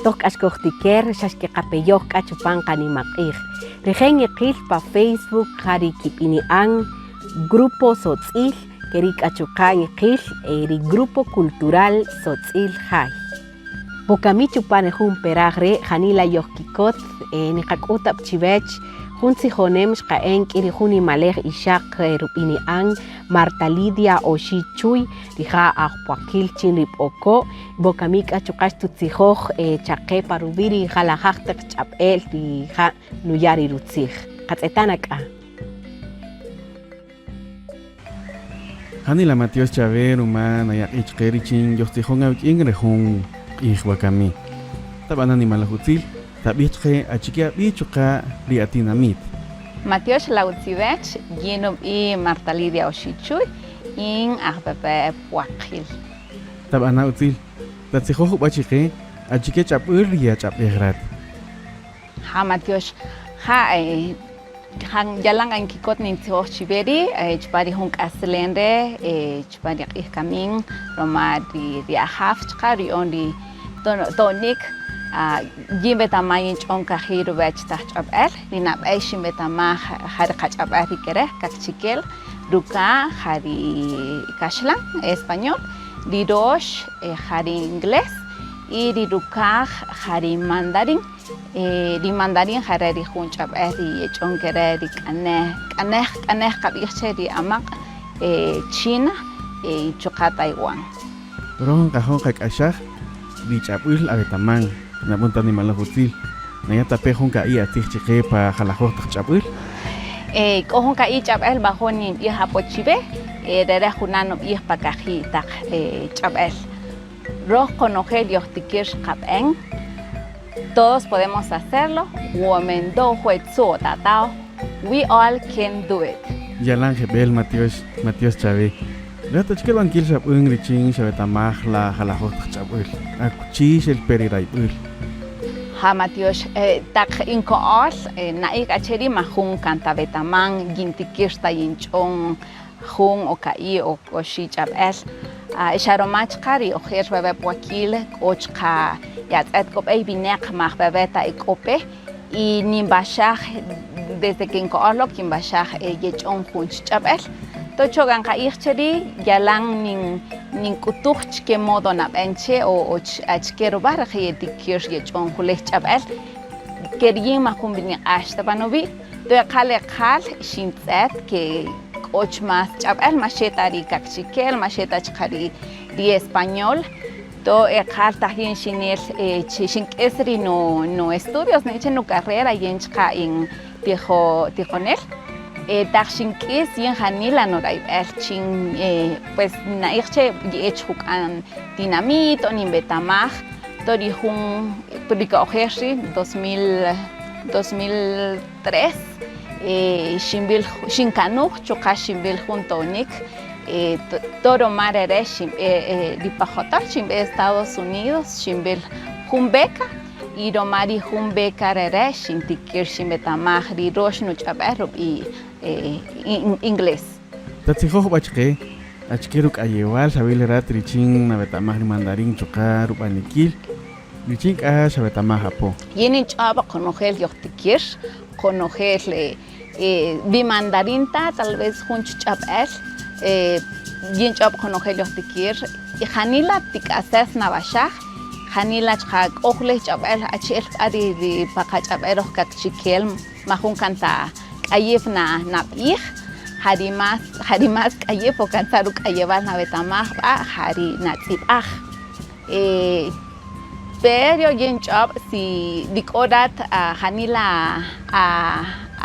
Toq k'a xkojtiker xa xkeqapeyoj k'a chupan qanimaq'ij. Rije' ngeqil pa Facebook ja ri kib'ini'an Grupo Sotz'il, ke ri' k'a chuqa' ngeqil ri Grupo Cultural Sotz'il Jay. Wokami chupan re jun peraj re' janila yojkikot niqak'ut ab' chiwech jun tzijonem xqa'en k'in ri jun nimalej ixaq rub'ini'an Marta Lidia Oxi Chuy, rija' ajpwaqil chin ri B'oko', wokami k'a chuqa' xtutzijoj chaqe pa ruwi' ri jalajaj taq ch'ab'el rija' nuya' ri rutzij. Qatz'eta' na k'a. Janila matyox chawe ruma naya' q'ij chqe richin yojtzijon awik'in re jun q'ij wakami. Tab'ana' nimalaj utzil, tab'ij chqe achike ab'i' chuqa' ri atinamit. Matyox la utziwech, yin nub'i' Marta Lidia Oxichuy, in aj Pepe Pwaqil. Tab'ana' utzil, tatzijoj jub'a' chiqe achike ch'ab'äl ri yach'ab'ej rat. Ja matyox, ja jan yalan nkikot nintzijoj chiwe ri' chupan ri jun k'aslen re' chupan ri q'ij kamin ruma ri Ajaw chuqa' ruya'on ri to'nik yin wetamaj yinch'on kaji' ruwech taq ch'ab'äl, ri nab'ey xinwetamaj ja ri qach'ab'äl ri ke re' kaqchikel, ruka'n ja ri kaxlan, español, ri rox ja ri inglés y ri rukaj ja ri mandarín. Ri mandarín ja re' ri jun ch'ab'äl ri yech'on ke re' ri k'anej, k'anej, k'anej qab'ij che ri amaq' China y chuqa' Taiwán. Röj nqajo' nqak'axaj ri ch'ab'äl awetaman, nab'än ta nimaläj utzil, naya' ta pe jun ka'i' atzij chi qe pa jalajöj taq ch'ab'äl. K'o jun ka'i' ch'ab'äl nwajo' ninb'ij apo chiwe, re re' junan nub'ij pa kaji' taq ch'ab'äl. Röj qonojel yojtikïr xqab'än, Todos podemos hacerlo, 我们都会做得到, We all can do it. Yalan jeb'ël matyox, matyox chawe. Rat achike rub'anikil xab'än richin xawetamaj la jalajöj taq ch'ab'äl? Akuchï xel pe ri rayb'äl? Ja matyox, taq inko'öl na'ij k'a che ri' majun kan ta wetaman yintikïr ta yinch'on jun o ka'i' o oxi' ch'ab'äl. Xa roma chuqa' ri ojer wawe' Pwaqil k'o chuqa' yatz'et k'o b'ey winäq maj wawe' ta e k'o pe y ninb'axaj desde que inko'ol lok kinb'axaj yech'on jun chik ch'ab'äl. Entonces cho k'a nqa'ij che ri' yalan nink'utuj chike modo nab'en che o achike rub'a' rije' yetikir yech'on juley ch'ab'äl ke riyin majun niq'ax ta pa nuwi'. Entonces eqal eqal xintz'et ke k'o chi más ch'ab'äl ma xe ta ri kaqchikel, ma xe ta chuqa' ri español, to eqal tajin xinel xink'is ri nu estudios che nu carrera yin chuqa' in tijonel, taq xink'is yin janila nurayb'al chin pues na'ij che ye'e chi juk'an tinamit o ninwetamaj to ri jun ri ojer ri' 2003 xinwil xinkanuj chuqa' xinwil jun to'nik to roma rere' xinb'e ri pa jotol xinb'e Estados Unidos xinwil jun beca y roma ri jun beca rere' xintikir xinwetamaj ri rox nuch'ab'al rub'i' inglés. Tatzijoj b'a' chqe achike ruk'ayewal xawil rat richin nawetamaj ri mandarín chuqa' rub'anikil richin k'a xawetamaj apo. Yin ninch'ob' qonojel yojtikir, qonojel ri mandarín ta tal vez jun ch'ab'äl, yin nch'ob' qonojel yojtikir y janila tik'asäs nawa'xaj, janila chuqa' k'o juley ch'ab'äl achi'el b'a ri pa qach'ab'äl röj kaqchikel majun kan ta k'ayew nab'ij, ja ri más ja ri más k'ayew o kan tza ruk'ayewal nawetamaj b'a' ja ri natz'ib'aj. Pero yin nch'ob' si ri k'o rat janila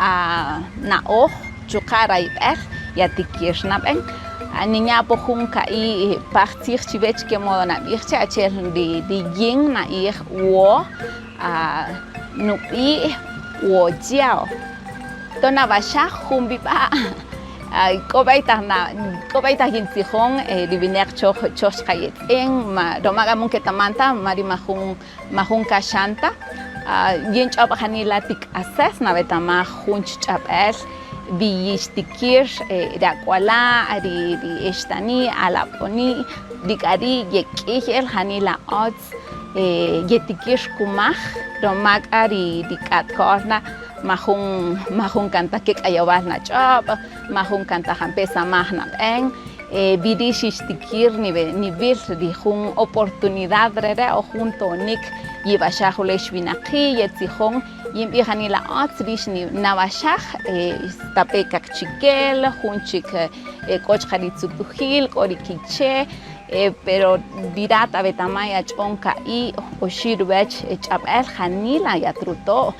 ana'oj chuqa' rayb'äl yatikir nab'än. Ninya' apo jun ka'i' paj tzij chiwech ke modo nab'ij che achi'el ri yin na'ij wo nub'i' wo jiao. To nawa'xaj jun b'ib'a' k'o b'ey taq k'o b'ey taq yintzijon ri winäq choj choj chuqa' yetz'en ruma k'a man ketaman ta ruma ri majun majun kaxan ta yin nch'ob' janila tik'asäs nawetamaj jun ch'ab'äl. Wi yixtikïr ri ak'wala', ri ixtani', alab'oni', ri k'a ri' yek'ïy el janila ütz yetikïr kumäj ruma k'a ri k'atko'öl na majun majun kan ta kek'ayewal nach'öb', majun kan ta jampe' samaj nab'än, wi rïx yixtikïr niwïl ri jun oportunidad re' re' o jun to'onïk yib'axaj juley winaqi' yetzijon. Yinb'ij janila ütz rïx nawaxaj stape' kaqchikel, jun chik k'o chuqa' ri tzutujil, k'o ri kiche', pero ri rat awetaman yach'on ka'i' oxi' ruwäch ch'ab'äl janila yatruto',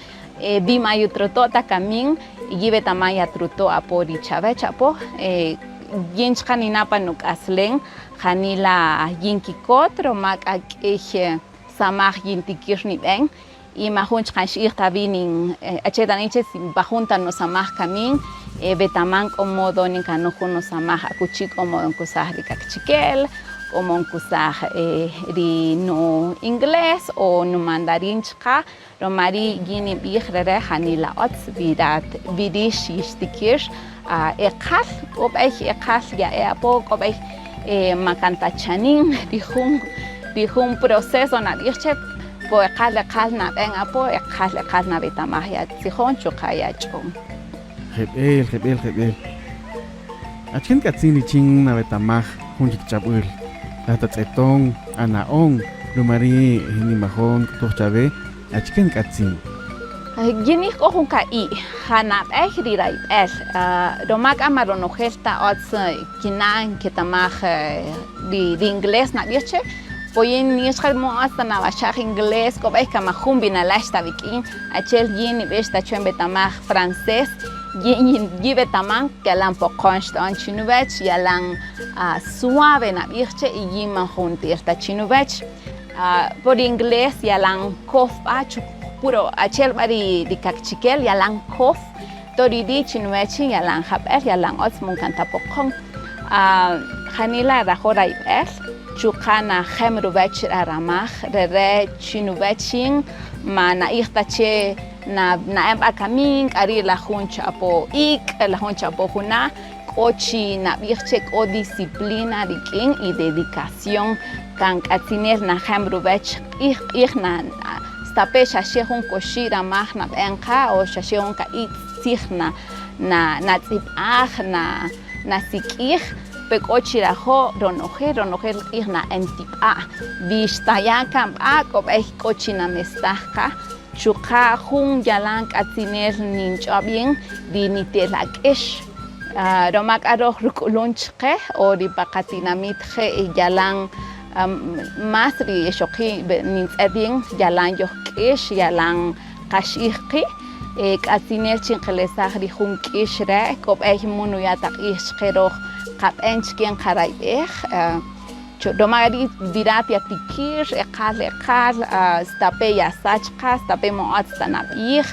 wi ma yatruto' ta kamin yiwetaman yatruto' apo ri chawäch apo, yin chuqa' nina' pa nuk'aslen janila yinkikot ruma k'a k'ïy samaj yintikïr nib'en. Y majun chuqa' nxi'ij ta wi' nin achi'el ta che si majun ta nusamaj kamin, wetaman k'o modo ninkanuj jun nusamaj akuchi k'o modo nkusaj ri kaqchikel, k'o modo nkusaj ri nu inglés o numandarín chuqa', ruma ri' yin ninb'ij re re' janila utz wi rat wi rïx yixtikïr eqal, k'o b'ey eqal ya'e apo, k'o b'ey ma kan ta chanin ri jun ri jun proceso nab'ij che. Po eqal eqal nab'en apo, eqal eqal nawetamaj yatzijon chuqa' yach'on. Jeb'ël, jeb'ël, jeb'ël. Achike nk'atzin richin nawetamaj jun chik ch'ab'äl? La tatz'eton, ana'on, ruma ri' ninwajo' nk'utuj chawe, achike nk'atzin? Yin k'o jun ka'i', ja nab'ey ri rayb'el, ruma k'a ma ronojel ta utz kina' nketamaj ri inglés nab'ij che, Po yin nixqa mo hasta nawaxaj inglés, k'o b'ey kan majun b'inaläx ta wik'in, achi'el yin nib'ix ta chwe nwetamaj francés, yin yiwetaman yalan poqon xta'on chi nuwech, yalan suave nab'ij che y yin man juntir ta chi nuwech. Por inglés yalan kow b'a puro achi'el b'a ri kaqchikel yalan kow, tori ri' chi nuwech yin yalan jab'el, yalan otz man kan ta poqon. Janila rajo' rayb'el chuqa' najem ruwech ramaj re re' chi nuwech yin ma na'ij ta che na'en b'a kamin k'a ri' la jun che apo ik' la jun che apo juna' k'o chi nab'ij che k'o disciplina rik'in y dedicación kan k'atzinel najem ruwech q'ij q'ij stape' xa xe jun koxi' ramaj nab'en qa o xa xe jun ka'i' tzij natz'ib'aj nasik'ij pe k'o chi rajo' ronojel ronojel q'ij na'en tib'a' wi xtaya' kan b'a' k'o b'ey k'o chi namestaj qa chuqa' jun yalan k'atzinel ninch'ob' yin ri nitel ak'ix ruma k'a roj ruk'ulun chaqe o ri pa qatinamit je' yalan más ri ixoqi' nintz'et yin yalan yojk'ix yalan qax'ij qi', k'atzinel chi nqelesaj ri jun k'ix re', k'o b'ey mun nuya' ta q'ij chqe röj nqab'än chke nqarayb'ej, ruma ri' ri rat yatikïr eqal eqal stape' yasach qa, stape' man ütz ta nab'ij,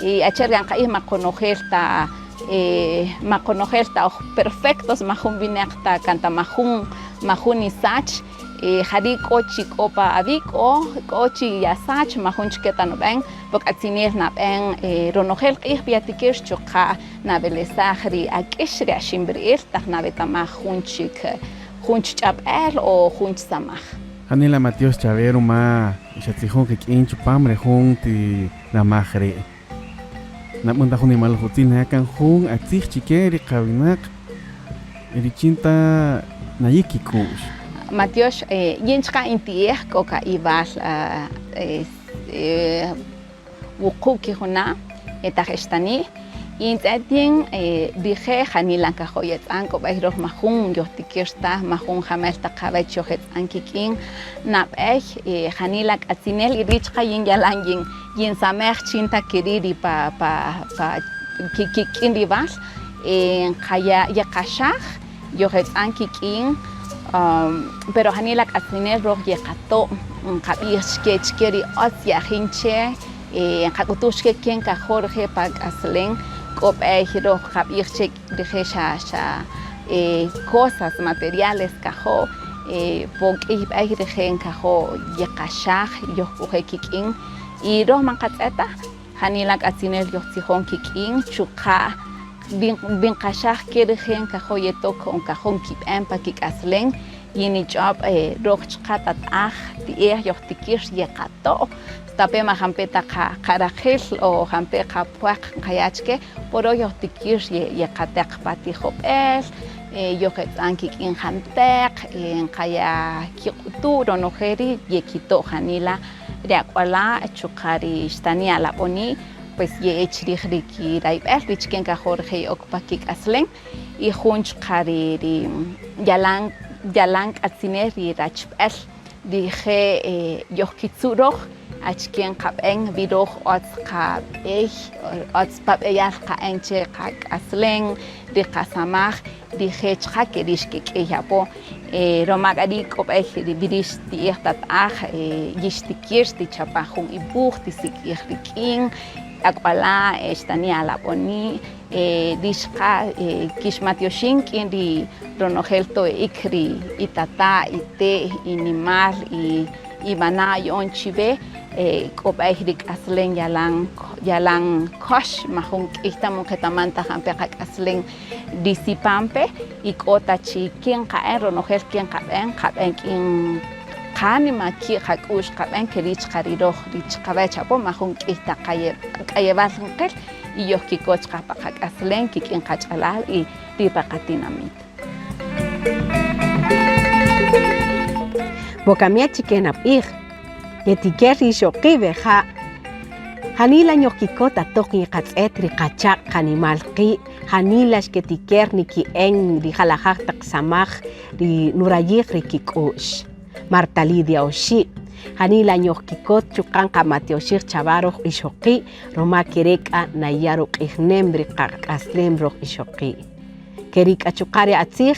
y achi'el kan nqa'ij ma qonojel ta ma qonojel ta oj perfectos, majun winäq ta kan ta majun majun nisach. Jari' k'o chi k'o pa awi', k'o k'o chi yasach, majun chike ta nub'en, po k'atzinel nab'en ronojel q'ij yatikir chuqa' nawelesaj ri ak'ix ri aximb'ri'il taq nawetamaj jun chik jun chik ch'ab'äl o jun chik samaj. Janila matyox chawe ruma xatzijon qik'in chupam re jun ti ramaj re'. Nab'än ta jun nimalaj utzil naya' kan jun atzij chike ri qawinaq richin ta nayik kik'u'x. Matyox, yin chuqa' inti'ej k'o ka'ib'al wuqu' kijuna' taq ixtani'. Y ntz'et yin rije' janila nkajo' yetz'an, k'o b'ey röj majun yojtikïr ta, majun jamel ta qawech yojetz'an kik'in. Nab'ey janila k'atzinel y ri' chuqa' yin yalan yin yinsamej chin ta ke ri' ri pa pa pa kik'in ri wal, nqaya' yeqaxaj, yojetz'an kik'in, pero janila k'atzinel röj yeqato', nqab'ij chke chke ri ütz ye'ajin che, nqak'utuj chke ke nkajo' rije' pa k'aslen, k'o b'ey röj nqab'ij che rije' xa xa cosas materiales nkajo', po k'ïy b'ey rije' nkajo' yeqaxaj, yojk'oje' kik'in y röj man nqatz'ët taj, janila k'atzinel yojtzijon kik'in chuqa' Wi nqaxaj ke rije' nkajo' yetok o nkajo' nkib'än pa kik'aslem, yin nich'ob' röj chqä tata'aj ti'ej yojtikïr yeqato', stape' ma jampe' ta qarajil o jampe' qapwaq nqaya' chkë, po röj yojtikïr yeqatäq pa tijob'äl, yojetz'an kik'in jantäq, nqaya' kiq'utu', ronojel ri' yekito' janila ri ak'wala' chuqa' ri xtani' alab'oni'. Pues ye'e chrij ri kirayb'al ri chke nkajo' rije' ye'ok pa kik'aslen y jun chqä ri ri yalan yalan k'atzinel ri rachb'äl rije' yojkitzu' röj achike nqab'än wi röj ütz qab'ey ütz pa b'eyal nqa'än che qak'aslen ri qasamaj rije' chqä ke ri' xkek'ïy apo ruma k'a ri' k'o b'ey ri rïx ti'ij tata'aj yixtikïr tichapa' jun iwuj tisik'ij rik'in ak'wala' xtani' alab'oni' rïx chqä kixmatyoxin k'in ri ronojel to'ik ri itata' ite' inimal ib'ana' aya'on chiwe k'o b'ey ri k'aslen yalan yalan kox majun k'ïy ta man qetaman ta jampe' qak'aslen ri sipan pe y k'o ta chi ki' nqa'än ronojel ki' nqab'än, nqab'än k'in qánima, ki' qak'u'x nqab'än, ke ri' chqä ri röj ri chqawäch apo majun k'ïy ta k'ayewal nqïl y yojkikot chqä pa qak'aslen kik'in qach'alal y ri pa qatinamit. Wakami achike nab'ij, yetiker ri ixoqi' weja' janila yojkikot atoq yeqatz'et ri qachaq' qanimal qi', janila xketiker niki'en ri jalajaj taq samaj ri nurayij ri kik'u'x. Marta Lidia Oxi', janila yojkikot chuqa' nqamatyoxij chawa röj ixoqi' ruma ke re' k'a naya' ruq'ijnem ri qak'aslem röj ixoqi'. Ke ri' k'a chuqa' ri atzij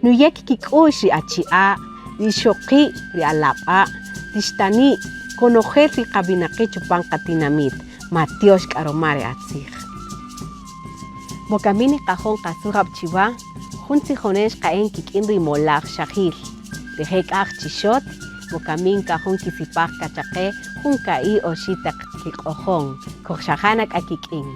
nuyäk kik'u'x ri achi'a', ri ixoqi', ri alab'a', ri xtani', konojel ri qawinaqi' chupan qatinamit, matyox k'a ruma ri atzij. Wakami niqajo' nqasuj ab' chiwa jun tzijonem xqa'en kik'in ri molaj xajil. Rije' k'a aj chixot, wakami nkajo' nkisipaj ka chaqe jun ka'i' oxi' taq kiq'ojon. Kojxajana k'a kik'in.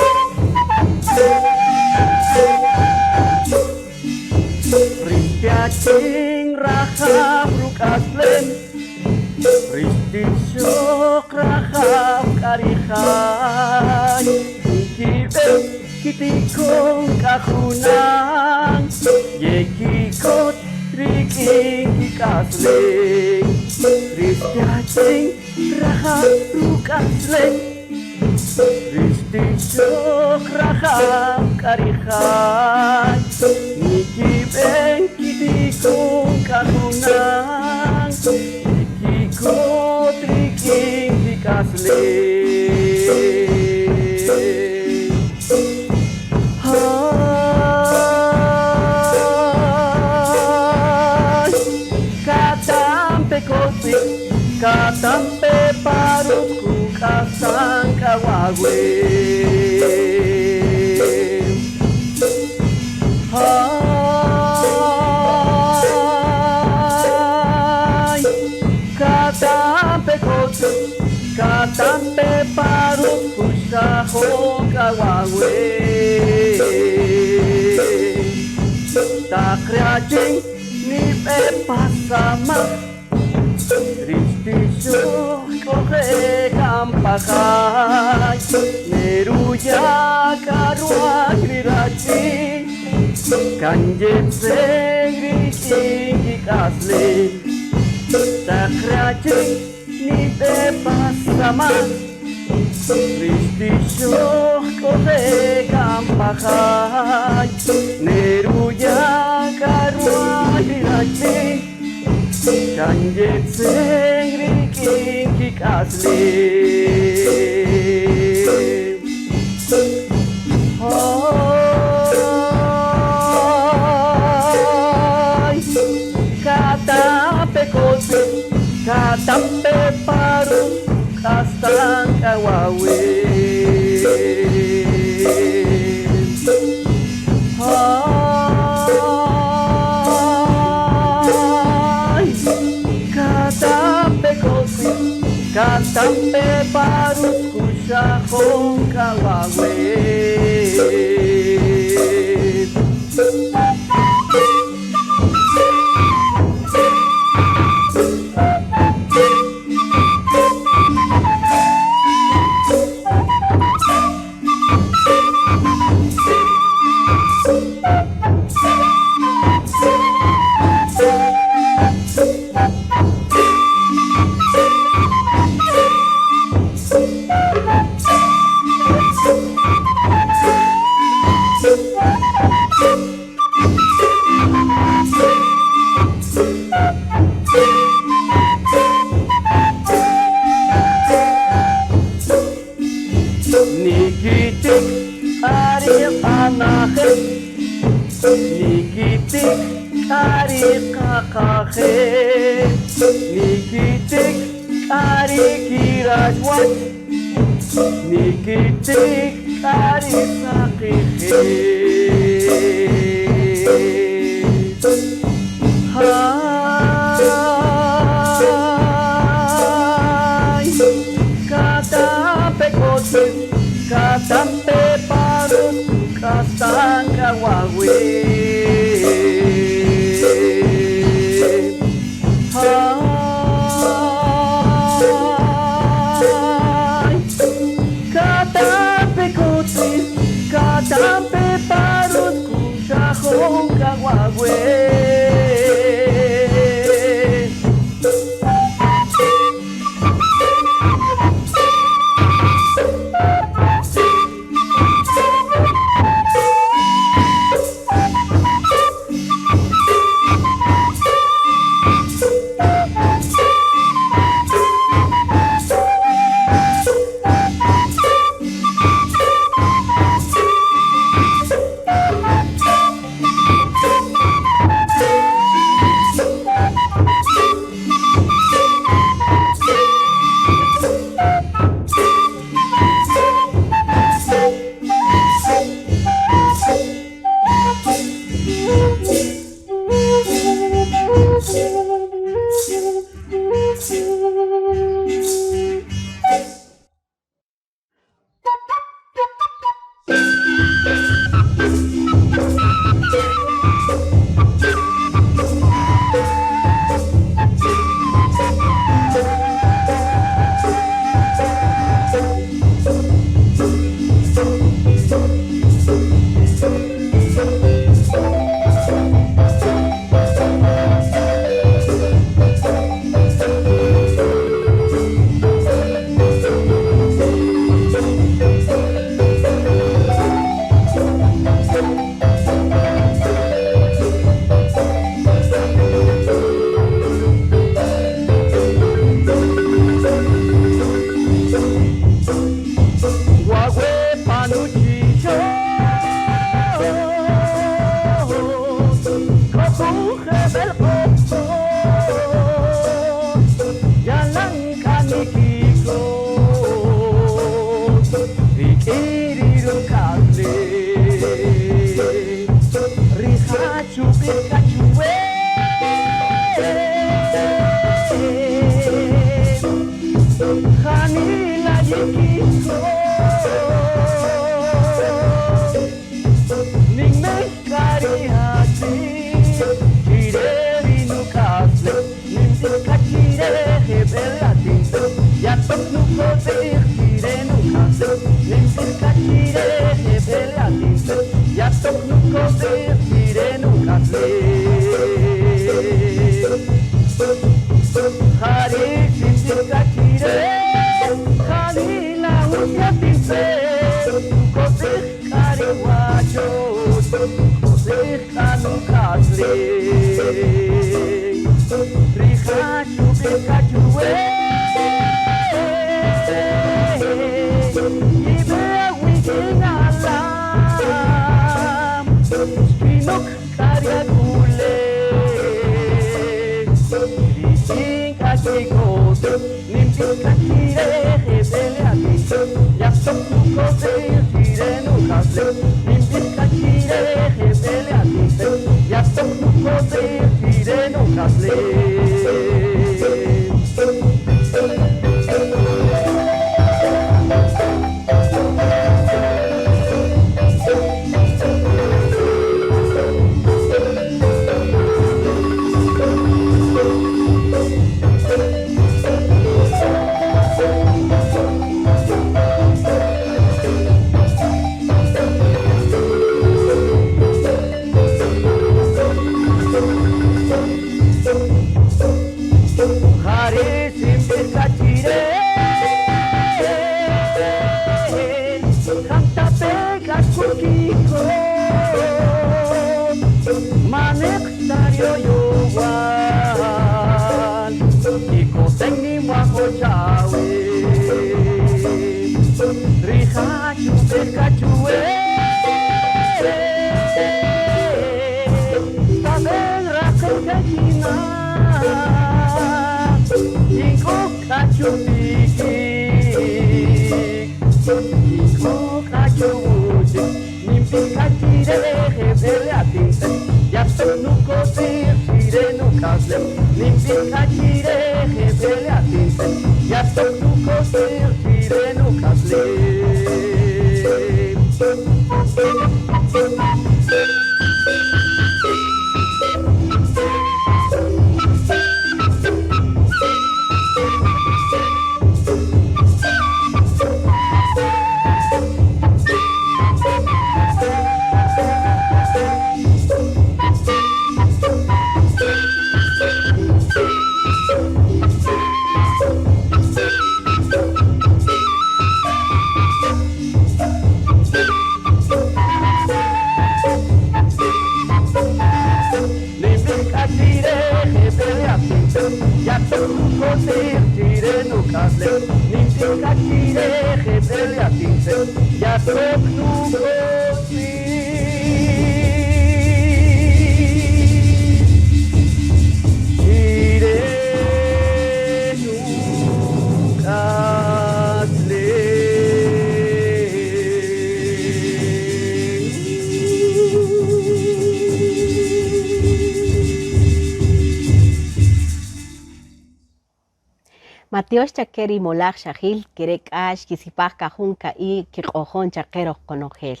Matiox chakeri molaj xajil kere k'ax kisipaj kajun ka'i kiq'ojon chaqero qonojel.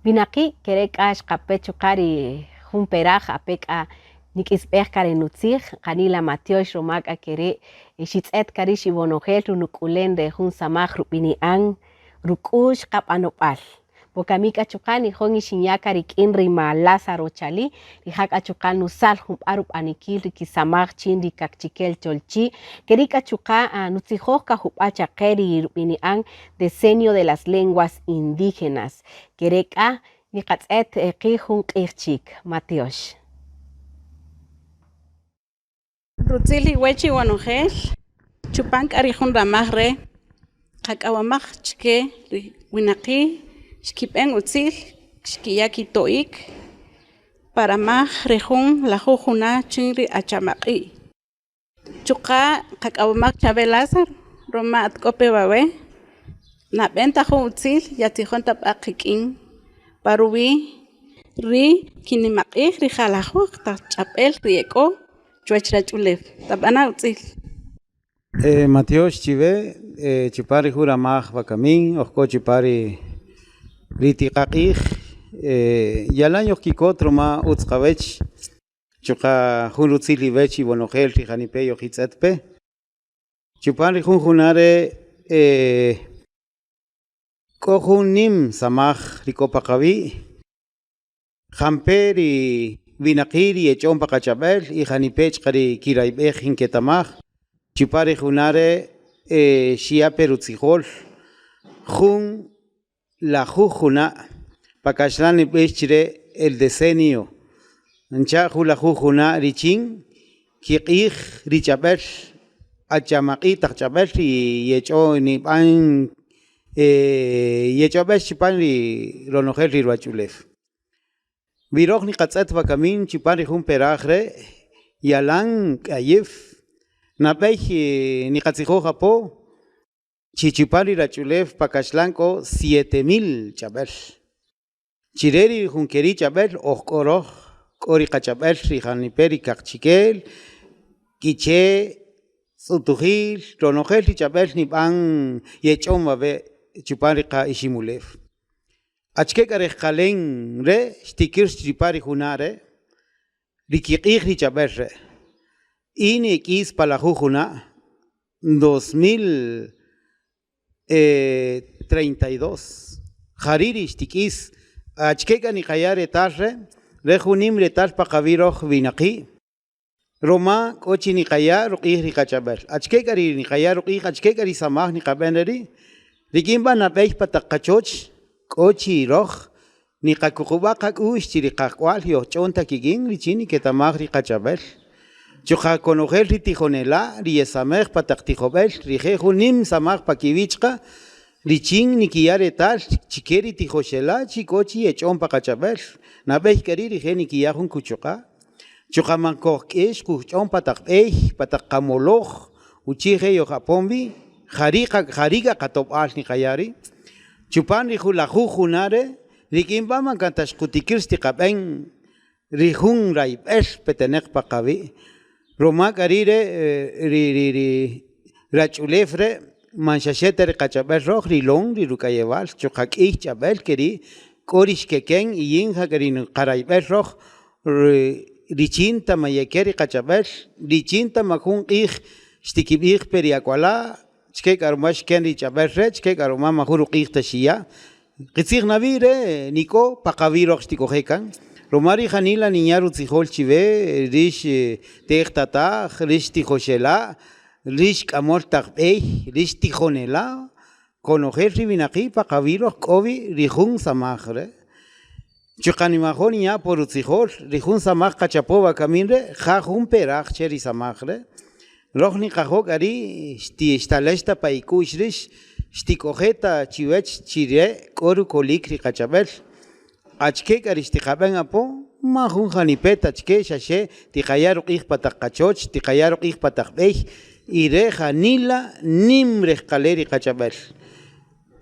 Winaqi' kere k'ax qape chuqa' ri jun peraj apek a nik'isb'ej karenutzij qanila Matiox ruma k'a kere' xitz'et kari xiwonojel runuk'ulen re jun samaj rub'ini'an ruk'u'x qab'anob'al. Wakami k'a chuqa' nijon ixinya' rik'in ri ma Lázaro Chalí, rija' k'a chuqa' nusal junb'a rub'anikil ri kisamaj chin ri Kaqchikel Cholchi', keri' k'a chuqa' nutzijoj kajub'a chaqe ri rub'ini'an Decenio de las Lenguas Indígenas, kere' k'a niqatz'et qij jun q'ij chik. Matiox. Rutzil iwech iwonojel, chupan k'a ri jun ramaj re' qak'awamaj chike ri winaqi' xkib'en utzil xkiya' kito'ik pa ramaj ri jun lajuj juna' chin ri achamaq'i'. Chuqa' qak'awamaj chawe Lázaro ruma at k'o pe wawe' nab'en ta jun utzil yatzijon ta b'a qik'in pa ruwi' ri kinimaq'ij ri jalajoj taq ch'ab'el ri e k'o chuwach rach'ulew tab'ana' utzil. Matiox chiwe chupan ri jun ramaj wakamin oj k'o chupan ri tiqaq'ij yalan yojkikot ruma utz qawech chuqa' jun rutzil iwech iwonojel ri janipe' yojitz'et pe chupan ri jun juna' re' k'o jun nim samaj ri k'o pa qawi' jampe' ri winaqi' ri yech'on pa qach'ab'el y janipe' chuqa' ri kirayb'ej nketamaj chupan ri juna' re' xiya' pe rutzijol jun lajuj juna' pa kaxlan nib'ix chire' el decenio ncha' julajuj juna' richin kiq'ij ri ch'ab'äl achamaq'i' taq ch'ab'äl ri yech'o nib'an yech'ob'ex chupan ri ronojel ri ruwach'ulew. Wi roj niqatz'et wakamin chupan ri jun peraj re' yalan k'ayew nab'ey niqatzijoj apo chi chupan ri ruwach'ulew pa kaxlan k'o siete mil ch'ab'äl. Chi re ri jun ke ri' ch'ab'äl oj k'o roj, k'o ri qach'ab'äl ri janipe' ri kaqchikel, k'iche', tz'utujil, ronojel ri ch'ab'äl nib'an yech'on wawe' chupan ri qa'iximulew. Achike k'a rejqalen re' xtikir chupan ri juna' re' ri kiq'ij ri ch'ab'äl re'? Y nik'is pa lajuj juna' 2032 jari' ri xtik'is. Achike k'a niqaya' retal re'? Re jun nim retal pa qawi' roj winaqi'. Ruma k'o chi niqaya' ruq'ij ri qach'ab'äl. Achike k'a ri niqaya' ruq'ij, achike k'a ri samaj niqab'en re ri'? Rik'in b'a' nab'ey pa taq qachoch k'o chi roj niqakuqub'a' qak'u'x chi ri qak'wal yojch'on ta kik'in richin niketamaj ri qach'ab'äl. Chuqa' konojel ri tijonela' ri yesamej pa taq tijob'el rije' jun nim samaj pa kiwi' chuqa' richin nikiya' retal chike ri tijoxela' chi k'o chi yech'on pa qach'ab'äl. Nab'ey k'a ri' rije' nikiya' jun kuchuq'a'. Chuqa' man kojk'ix kujch'on pa taq b'ey, pa taq qamoloj, uchi' je' yojapon wi, jari' jari' k'a qatob'al niqaya' ri'. Chupan ri julajuj juna' re' rik'in b'a' man kan ta xqutikir xtiqab'en ri jun rayb'el peteneq pa qawi'. Ruma k'a ri' re' ri ri ri rach'ulew re' man xa xe ta ri qach'ab'äl roj rilon ri ruk'ayewal chuqa' k'iy ch'ab'äl ke ri' k'o ri xkeken y yin ja k'a ri qarayb'el roj richin ta ma yeke ri qach'ab'äl, richin ta ma jun q'ij xtikib'ij pe ri ak'wala' chike k'a ruma xken ri ch'ab'äl re', chike k'a ruma majun ruq'ij ta xiya'. Qitzij na wi re' nik'o pa qawi' roj xtik'oje' kan, ruma ri janila ninya' rutzijol chiwe rix te'ej tata'aj, rix tijoxela', rix k'amöl taq b'ey, rix tijonela', konojel ri winaqi' pa qawi' roj k'o wi ri jun samaj re'. Chuqa' nimajo' ninya' po rutzijol ri jun samaj qachapo wakamin re' ja jun peraj che ri samaj re'. Roj niqajo' k'a ri' xtalex ta pa ik'u'x rix, xtik'oje' ta chiwech chi re' k'o rukolik ri qach'ab'äl. Achike k'a ri xtiqab'en apo? Man jun janipe' ta chike xa xe tiqaya' ruq'ij pa taq qachoch, tiqaya' ruq'ij pa taq b'ey y re' janila nim rejqale' ri qach'ab'äl.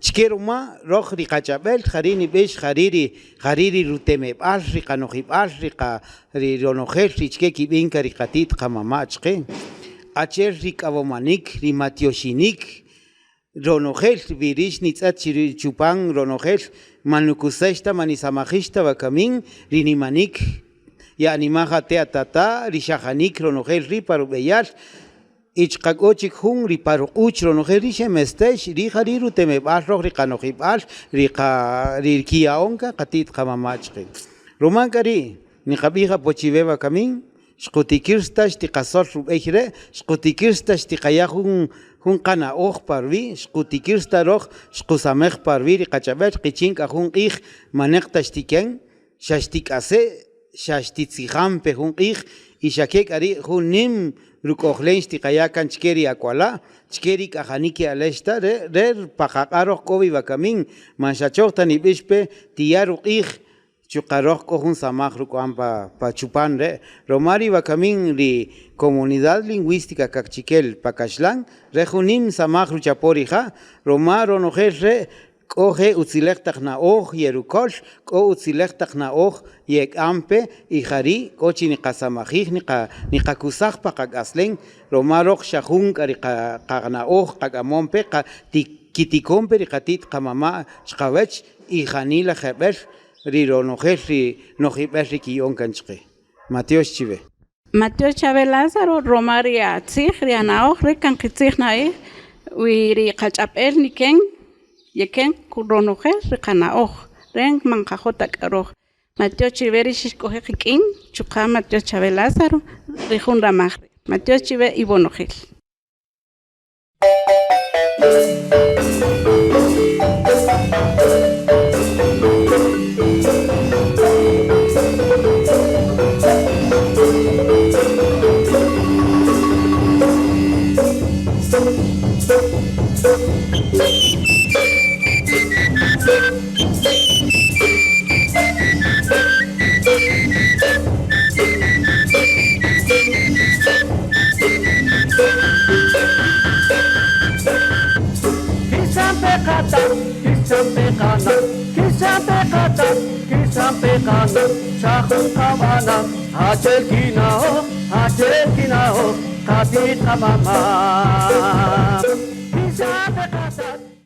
Chike ruma roj ri qach'ab'äl jari' nib'ix jari' ri jari' ri rutemeb'al ri qanojib'al ri qa ri ronojel ri chike kib'in ka ri qati't qamama' chqe. Achi'el ri k'awomanik, ri matyoxinik, ronojel wi rix nitz'et chi ri chupan ronojel man nukusex ta man nisamajix ta wakamin ri nimanik ya'animaj ate' atata' ri xajanik ronojel ri' pa rub'eyal. Y chuqa' k'o chik jun ri pa ruq'uch ronojel ri' xemestex ri' ja ri' rutemeb'al roj ri qanojib'al ri qa ri kiya'on kan qati't qamama' chqe. Ruma k'a ri' niqab'ij apo chiwe wakamin xqutikir ta xtiqasol rub'ey re', xqutikir ta xtiqaya' jun jun qana'oj pa ruwi', xqutikir ta roj xqusamej pa ruwi' ri qach'ab'äl qichin k'a jun q'ij maneq ta xtiken xa xtik'ase' xa xtitzijan pe jun q'ij y xa ke k'a ri' jun nim ruk'ojlen xtiqaya' kan chike ri ak'wala', chike ri k'ajani ke'alex ta, re' re' pa qaq'a' roj k'o wi wakamin, man xa choj ta nib'ix pe tiya' ruq'ij chuqa' roj k'o jun samaj ruk'wan pa pa chupan re', ruma ri wakamin ri Comunidad Lingüística Kaqchikel pa Kaxlan re jun nim samaj ruchapo rija', ruma ronojel re' K'o je' utziläj taq na'oj yerukol, k'o utziläj taq na'oj yek'am pe y ja ri' k'o chi niqasamajij, niqakusaj pa qak'aslen, ruma röj xa jun k'a ri qana'oj qak'amon pe, kitikon pe ri qati't qamama' chqawäch y janila jeb'ël ri ronojel ri nojib'äl ri kiya'on kan chqe. Matyox chiwe. Matyox chawe Lázaro, roma ri atzij, ri ana'oj re kan qitzij na'ij, wi ri qach'ab'el niken, yeken ronojel ri qana'oj, re man nqajo' ta k'a roj. Matyox chiwe ri xixk'oje' qik'in, chuqa' matyox chawe Lázaro, ri jun ramaj ri'. Matyox chiwe iwonojel. qatata kisampe qana xajun qabana achel kinao achel kinao qatit qamama kisampe qatata.